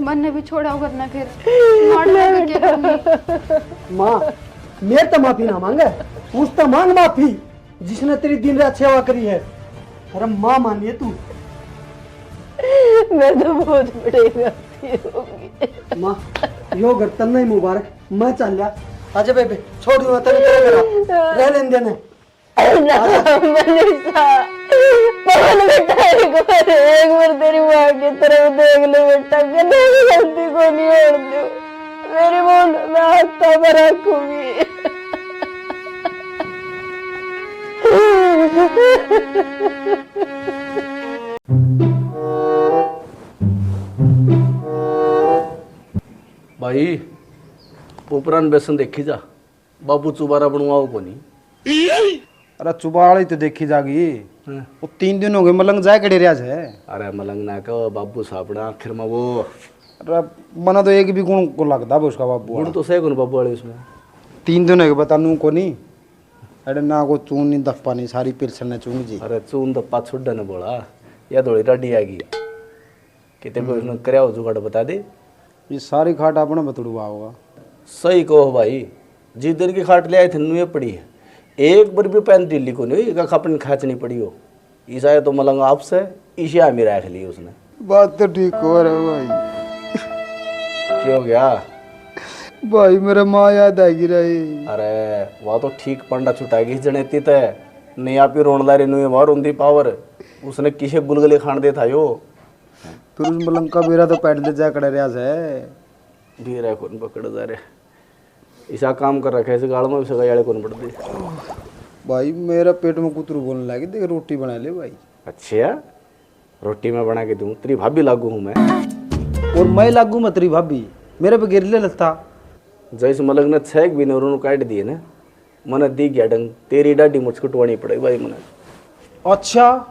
मन्ने भी छोड़ा करना फिर, मार लगे क्या करनी? माँ, मेरे तो माफी ना मांगे, उस तो मांग माफी। जिसने तेरी दिन रात सेवा करी है। अरे माँ मानिए तू। मैं तो बहुत बड़ी गलती होगी। माँ, यो घर तन्ने ही मुबारक, मैं चाल्या। आजा बेबे, छोड़ दूंगा तेरे, तेरे घर आ। रह लेने देने। ना, मनीषा, पवन बेटा, एक बार, एक बार तेरी माँ की तरफ देख ले बेटा, कदे भी गलती को नहीं होने दूँ। मेरी बहू ने मैं हाथों में रखूंगी। भाई, ऊपरान बेसन देखी जा, बाबू चुबारा बनवाओ कोनी। अरे चुबाल ही तो देखी जागी। हाँ। वो तीन दिन हो गए, मलंग जाए कड़े रहा है। अरे मलंग ना कहो, बाबू साहब ना आखिर में वो। अरे मना तो एक भी गुण को लगता बे उसका बाबू गुण वाला। तो सही गुण बाबू वाले उसमें। तीन दिन हो गए, बता नू को नहीं। अरे ना को चून नहीं दप्पा नहीं, सारी पिलसन ने चूंग जी। अरे चून दप्पा छुड्डा ने बोला, या थोड़ी डाडी आ गई। कितने कोई उसने करया हो जुगाड़ बता दे। ये सारी खाट आपने बतड़ुआ होगा। सही कहो भाई, जिस दिन की खाट ले आए थे, नुए पड़ी है। एक बार भी पैन ढीली को नहीं हुई, एक अपनी खाचनी पड़ी हो। ईसा तो मलंग आपसे, इसे हमी रख ली उसने। बात तो ठीक हो रहा भाई। क्या हो गया? भाई, मेरा माँ याद आ गई रही। अरे, वह तो ठीक पंडा छुटा गई जनेती ते। नहीं आप ही रोन ला रहे, नुए वह रोंदी पावर। उसने किसे गुलगुले खान दे था यो। फिर उस मलंग का बेरा तो पैड ले जा कड़ा रहा है। बेरा कौन पकड़ जा रहे? ऐसा काम कर रखा है, इस गाल में भी सगाई वाले कौन पड़ते? भाई, मेरा पेट में कुतरू बोलने लगे, देख, रोटी बना ले भाई। अच्छा, रोटी मैं बना के दूं, तेरी भाभी लागू हूँ मैं। और मैं लागू मैं तेरी भाभी, मेरे पे गिर ले लगता। जैसे मलंग ने छह महीने उन्होंने काट दिए ना, मने दी गया डंग, तेरी डाडी मूछ कटवानी पड़ेगी भाई मने। अच्छा,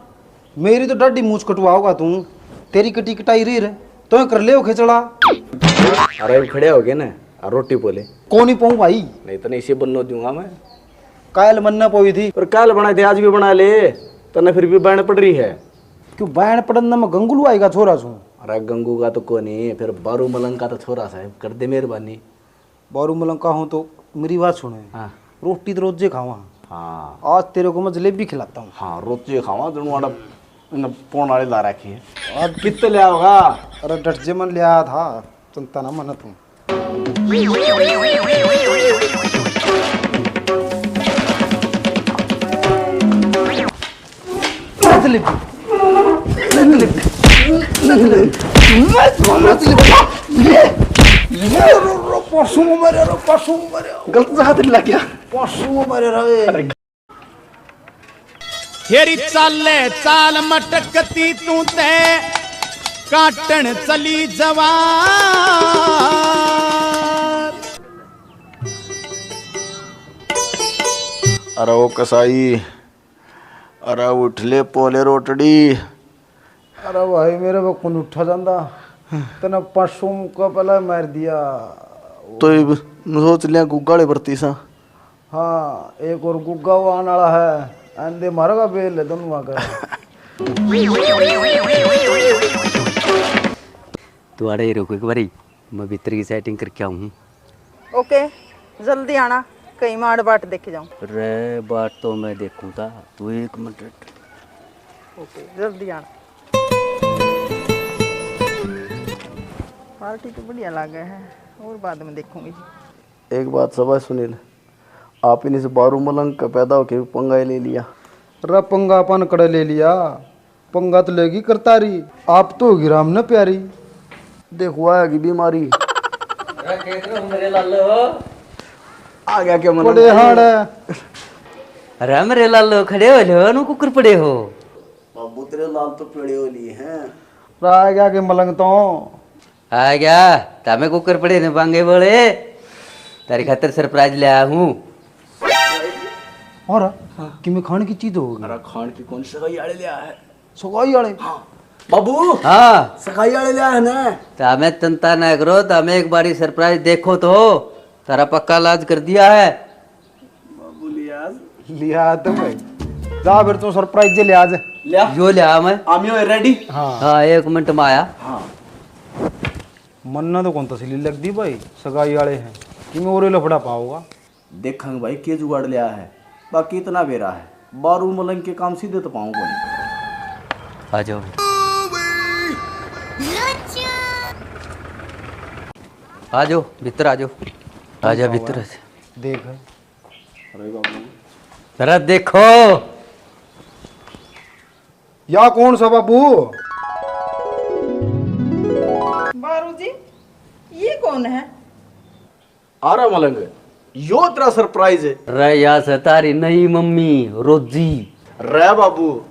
मेरी तो डाडी मूछ कटवाओगा तू, तेरी कटी कटाई रीर, तो कर ले खेचड़ा। अरे खड़े हो गए ना, आ रोटी पोले। कोनी पाऊं भाई। नहीं तो नहीं इसे बननो दूंगा मैं। कायल मन्ना पोई थी। पर कायल बना दे, आज भी बना ले, तन्ने फिर भी बैन पड़ रही है। क्यों बैन पड़न ना मैं गंगू लुआई का छोरा सूं। अरे गंगू का तो कोनी, फिर बारू मलंग का तो छोरा सा है, कर दे मेहरबानी। बारू मलंग का हूँ तो मेरी बात सुने। हाँ। रोटी तो रोजे खावा। हाँ। आज तेरे को मैं जलेबी खिलाता हूँ। हाँ, रोजे खावा, जणू आड़ा इन्हें पौन वाले ला रखी है। आज कितने लिया होगा? अरे डट जे, मन लिया था, चिंता ना मन तू। जलेबी, जलेबी, जलेबी, मैं तुम्हारा जलेबी। ये, ये रो, रो, पशु मरे, रो, पशु मरे। गलत जगह ते लग गया। पशु मरे रे। अरे। फेरी चाले चाल मटकती तू ते काटन चली जवार। अरे ओ कसाई, अरे उठ ले पोले रोटड़ी। अरे भाई, मेरे को कौन उठा जांदा? तने पशु का पहला मार दिया। तो इब सोच लिया गुग्गा वाले भर्ती सा। हाँ, एक और गुग्गा वो आने वाला है। आंदे मारेगा बेल है दोनों आकर। तू आड़े ही रुक एक बारी, मैं भीतर की सेटिंग करके आऊँ हूँ। ओके, जल्दी आना, कहीं मैं आड़ बाट देखे जाऊँ। रे, बाट तो मैं देखूँ था, तू एक मिनट। ओके, जल्दी आना। पार्टी तो बढ़िया लागे है, और बाद में देखूंगी जी। एक बात सै भाई सुनील, आप इन्हीं से बारू मलंग का पैदा होके भी पंगा ही ले लिया। रे पंगा अपन कड़े ले लिया, पंगा तो लेगी करतारी, आप तो होगी राम न प्यारी। देखो आएगी बीमारी। अरे खेत में मेरे लालो। आ गया क्या मन? बड़े हाड़ है। अरे मेरे लालो खड़े हो लो, नु कुकर पड़े हो। बाबू तेरे लाल तो पेड़े हो लिए हैं। आ गया के मलंग तो। आ गया, तामे कुकर पड़े ने बांगे बोले। तारी खातर सरप्राइज ले आया हूँ। और हाँ। कि मैं खान की चीज होगी। अरे खान की कौन सगाई आले ले आया है? सगाई आले? हाँ। बाबू। हाँ। सगाई आले ले आया है ना? तामे चिंता ना करो, तामे एक बारी सरप्राइज देखो तो। तारा पक्का इलाज कर दिया है। बाबू लियाज। लिया तो भाई। जा फिर तू सरप्राइज जे लियाज। लिया। यो लिया मैं। आमियो है रेडी। हाँ। हाँ, एक मिनट में आया। हाँ। मन्ना तो कौन तसली लगदी भाई, सगाई वाले हैं। कि मैं और लफड़ा पाऊंगा। देखांगे भाई के जुगाड़ लिया है। बाकी इतना बेरा है। बारू मलंग के काम सीधे तो पाऊंगा नहीं। आ जाओ। आ जाओ, भीतर आ जाओ। आ जा भीतर आ जा। देख। अरे बाबू। जरा देखो। या कौन सा बाबू? बारू जी, ये कौन है? आरा मलंग, यो तेरा सरप्राइज है। रे या से तारी नई मम्मी रोजी। रे बाबू,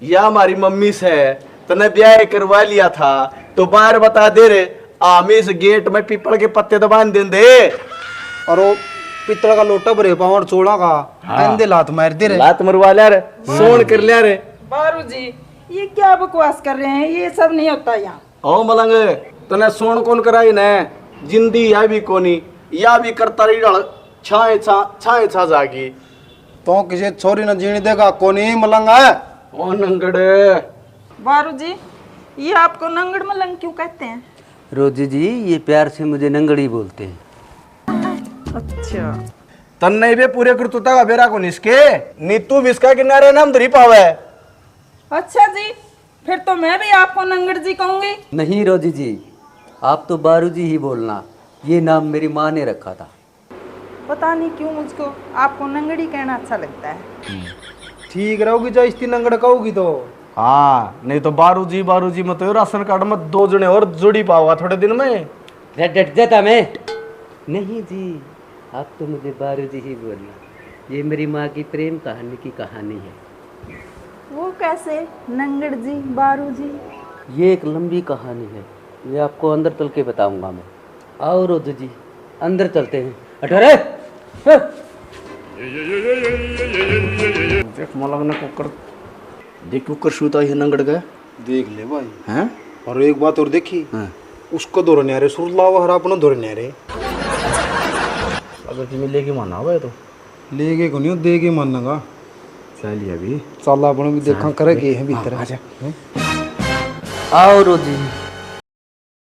या हमारी मम्मी से, तने ब्याह करवा लिया था तो बाहर बता दे रे, हम इस गेट में पीपल के पत्ते तो बांध देंदे। अरे पित्तल का लोटा भरे पावण चोला का। हाँ। आंदे लात मार दे रे। लात मरवा लिया रे, सोन कर लिया रे। बारू जी, ये क्या बकवास कर रहे हैं? ये सब नहीं होता यहाँ। ओ मलंग, तने सोन कौन कराई ने? जिंदी या भी कोनी, या भी करता रही ढल, छाए छा, छाए छा जागी। तो किसी छोरी ने जीने देगा कोनी मलंग है। ओ नंगड़े। बारू जी, ये आपको नंगड़ मलंग क्यों कहते हैं? रोजी जी, ये प्यार से मुझे नंगड़ी बोलते हैं। अच्छा। तन्ने बे पूरे करतूता का बेरा को निसके, नीतू विस्का किनारे नाम धरी पावे। अच्छा जी, फिर तो मैं भी आपको नंगड़ जी कहूंगी। नहीं रोजी जी, आप तो बारू जी ही बोलना, ये नाम मेरी माँ ने रखा था। पता नहीं क्यों मुझको आपको नंगड़ी कहना अच्छा लगता है। ठीक रहोगी जो इतनी नंगड़ कहोगी तो। हाँ, नहीं तो बारू जी, बारू जी मत हो, राशन कार्ड में दो जने और जोड़ी पाओगा थोड़े दिन में। रे डट जाता मैं। नहीं जी, आप तो मुझे बारू जी ही बोलना। ये मेरी माँ की प्रेम कहानी की कहानी है। वो कैसे, नंगड़ जी, बारू जी? ये एक लंबी कहानी है, ये आपको अंदर चल के बताऊंगा मैं। आओ रोजू जी, अंदर चलते हैं। हटो रे। देख मलंग ने कुकर, देख कुकर सूता है नंगड़ का। देख ले भाई। हैं? और एक बात और देखी, हाँ। उसको धोरे न्यारे सुर लावा और अपना धोरे न्यारे। अगर तुम्हें लेके माना हुआ है तो। लेके को नहीं, दे के मानूंगा। चलिए अभी। चल अपन भी देखा करे के है भीतर। हाँ, आजा। हैं? आओ रोजी,